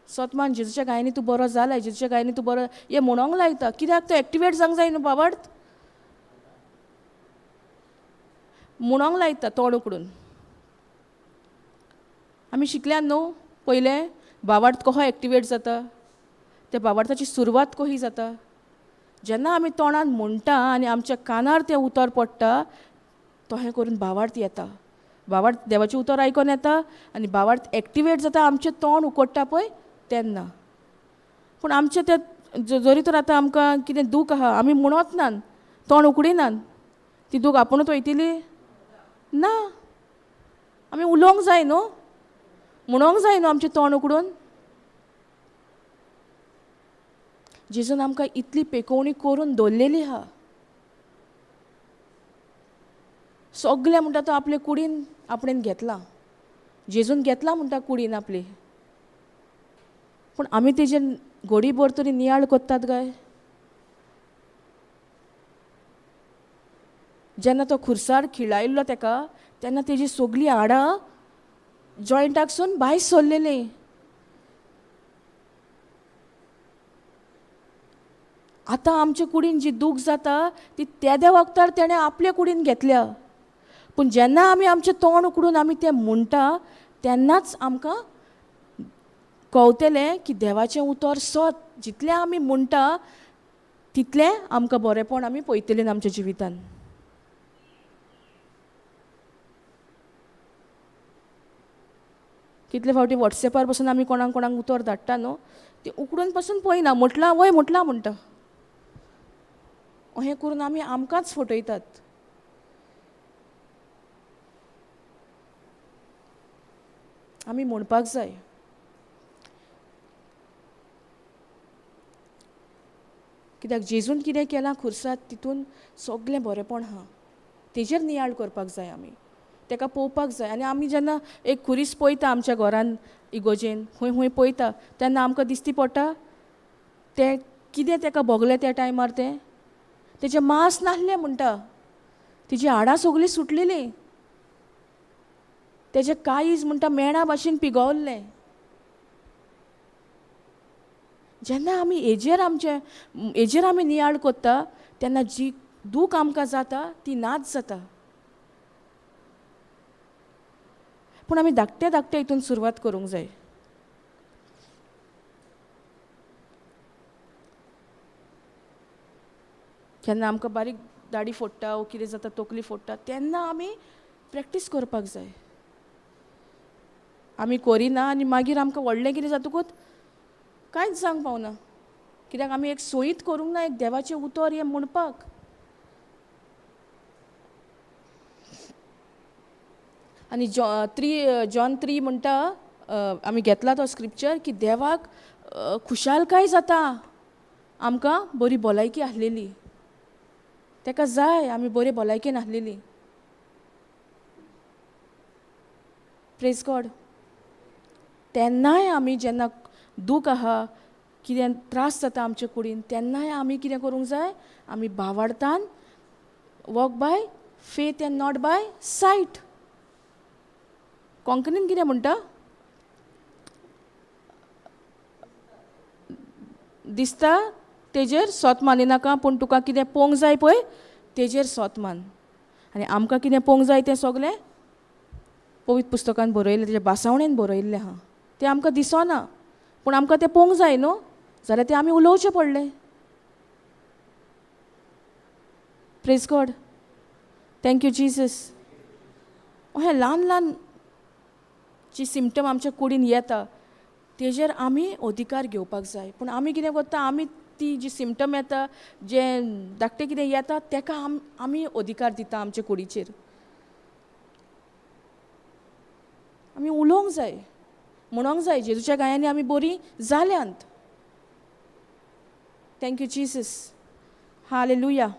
सतमान जेजूच्या गायांनी तूं बरो जालाय, जेजूच्या गायांनी तूं बरो, हें म्हणोंक लायता. कित्याक तो एक्टिवेट जावंक जाय न्हू बाबार्थ, म्हणोंक लायता तोंड उकडून. आमी शिकल्यान न्हू पयलें भावार्थ कसो एक्टिवेट जाता, त्या भावार्थाची सुरवात कशी जाता. जेन्ना आमी तोंडान म्हणटा आनी आमच्या कानार तें उतर पडटा, तशें करून भावार्थ येता. भावार्थ देवाचें उतर आयकोन येता आनी भावार्थ एक्टिवेट जाता, आमचें तोंड उकडटा पळय तेन्ना. पूण आमचें तें जरी तर आतां आमकां कितें दूख आहा, आमी म्हणत नात, तोंड उकडिनात, ती दूख आपुणूच वयतली ना. आमी उलोवंक जाय न्हू, म्हणोंक जाय न्हू आमचें तोंड उकडून. जेजून आमकां इतली पेकोवणी करून दवरलेली आहा. सगलें म्हणटा तो आपले कुडीन आपणेन घेतला, जेजून घेतला म्हणटा कुडीन आपली. पूण आमी तेजेर घोडीभर तरी नियाळ करतात काय? जेन्ना तो खुरसार खिळायल्लो तेका तेन्ना तेजी सगळीं हाडां जॉयंटाकसून भायर सरलेलीं. आतां आमच्या कुडीन जी दूख जाता ती तेद्या वखदार तेणें आपल्या कुडीन घेतल्या. पूण जेन्ना आमी आमचें तोंड उकडून आमी तें म्हणटा तेन्नाच आमकां कळटलें की देवाचें उतर सत. जितलें आमी म्हणटा तितलें आमकां बरेंपण आमी पळयतलीं आमच्या जिवितान. कितले फावटी वॉट्सॅपार पसून आमी कोणाक कोणाक उतर धाडटा न्हू, ती उकडून पसून पळयना, म्हटलां वय म्हटलां म्हणटा. अहें करून आमी आमकांच फटयतात. आमी म्हणपाक जाय. कित्याक जेजून कितें केलां खुरसात तितून सगलें बरेंपण आहा, तेजेर नियाळ करपाक जाय आमी, तेका पळोवपाक जाय. आनी आमी जेन्ना एक खुरीस पळयता आमच्या घरान इगोजेन खंय खंय पळयता तेन्ना आमकां दिसती पडटा तें कितें तेका भोगलें त्या टायमार, तें तेजें मांस नासलें म्हणटा, तिजी हाडां सगळीं सुटलेलीं, तेजें काळीज म्हणटा मेणा भाशेन पिगवल्लें. जेन्ना आमी हेजेर आमचें हेजेर आमी नियाळ करता तेन्ना जी दूख आमकां जाता ती नाच जाता. पूण आमी धाकटे धाकटे हितून सुरवात करूंक जाय. केन्ना आमकां बारीक दाडी फोडटा वो कितें जाता, तकली फोडटा, तेन्ना आमी प्रॅक्टीस करपाक जाय. आमी करिना आनी मागीर आमकां व्हडलें कितें जातकूच कांयच जावंक पावना, कित्याक आमी एक सोयीत करूंक ना एक देवाचें उतर हें म्हणपाक. आनी जॉन 3 म्हणटा, आमी घेतला तो स्क्रिप्चर, की देवाक खुशालकाय जाता आमकां बरी भलायकी आसलेली, तेका जाय आमी बरे भलायकेन आसलेली. Praise God. तेन्नाय आमी जेन्ना दूख आहा, कितें त्रास जाता आमच्या कुडीन, तेन्नाय आमी कितें करूंक जाय, आमी भावार्थान walk by faith and not by sight. कोंकणीन कितें म्हणटा, दिसता तेजेर सोत मानिनाका, पूण तुका कितें पोवंक जाय पळय तेजेर सोत मान. आनी आमकां कितें पोवंक जाय तें सगलें पवित्र पुस्तकान बरयल्लें, तेज्या बासावणेन बरयल्लें आहा, तें आमकां दिसना, पूण आमकां तें पोवंक जाय न्हू, जाल्यार तें आमी उलोवचें पडलें. Praise God. Thank you Jesus. अहें ल्हान ल्हान जी सिमटम आमच्या कुडीन येता तेजेर आमी अधिकार घेवपाक जाय. पूण आमी कितें करता, आमी ती जी सिमटम येता, जें धाकटें कितें येता तेका आमी अधिकार दिता आमच्या कुडीचेर. आमी उलोवंक जाय, म्हणोंक जाय जेजूच्या गायांनी आमी बरीं जाल्यांत. Thank you Jesus. Hallelujah.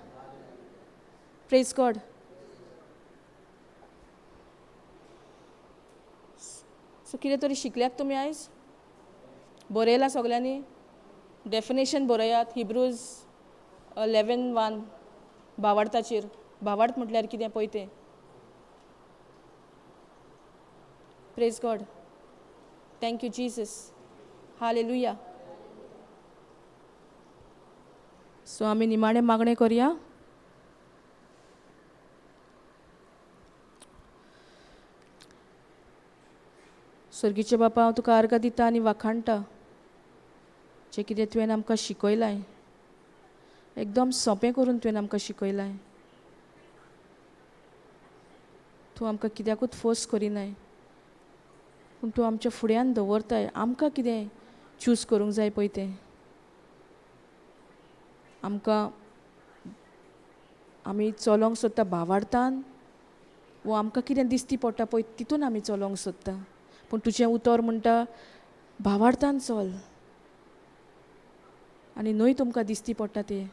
Praise God. So कितें तरी शिकल्यात तुमी आयज, बरयलां सगल्यांनी, डेफिनेशन बरयात. हिब्रूज 11:1 भावार्थाचेर, भावार्थ म्हटल्यार कितें पळय तें. Praise God. Thank you Jesus. Hallelujah. So आमी निमाणें मागणें करया. सर्गीचे बापा, हांव तुका आर्गां दिता आनी वाखाणटा जें कितें तुवें आमकां शिकयलां, एकदम सोंपें करून तुवें आमकां शिकयलां. तूं आमकां कित्याकूच फोर्स करिनाय, पूण तूं आमच्या फुड्यान दवरताय आमकां कितें चूज करूंक जाय पळय तें. आमकां आमी चलोंक सोदता भावार्थान, वो आमकां कितें दिसती पडटा पळय तितून आमी चलोंक सोदता, पूण तुजें उतर म्हणटा भावार्थान चल आनी न्हय तुमकां दिसती पडटा तें.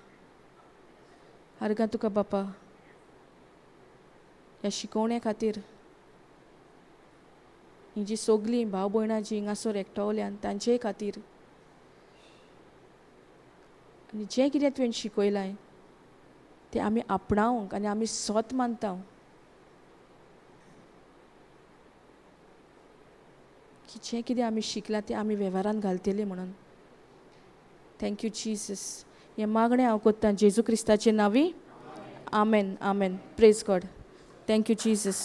आर्गां तुका बापा, ह्या शिकोवणे खातीर, ही जी सगलीं भाव भयणां जीं हिंगासर एकठावल्यान तांचेय खातीर, आनी जें कितें तुवें शिकयलां तें आमी आपणावंक आनी आमी सोत मानता की जें कितें आमी शिकलां तें आमी वेव्हारान घालतलीं म्हणून. Thank you Jesus. हें मागणें हांव कोत्तां जेजू क्रिस्ताचे नांवी. आमेन, आमेन. Praise God. Thank you Jesus.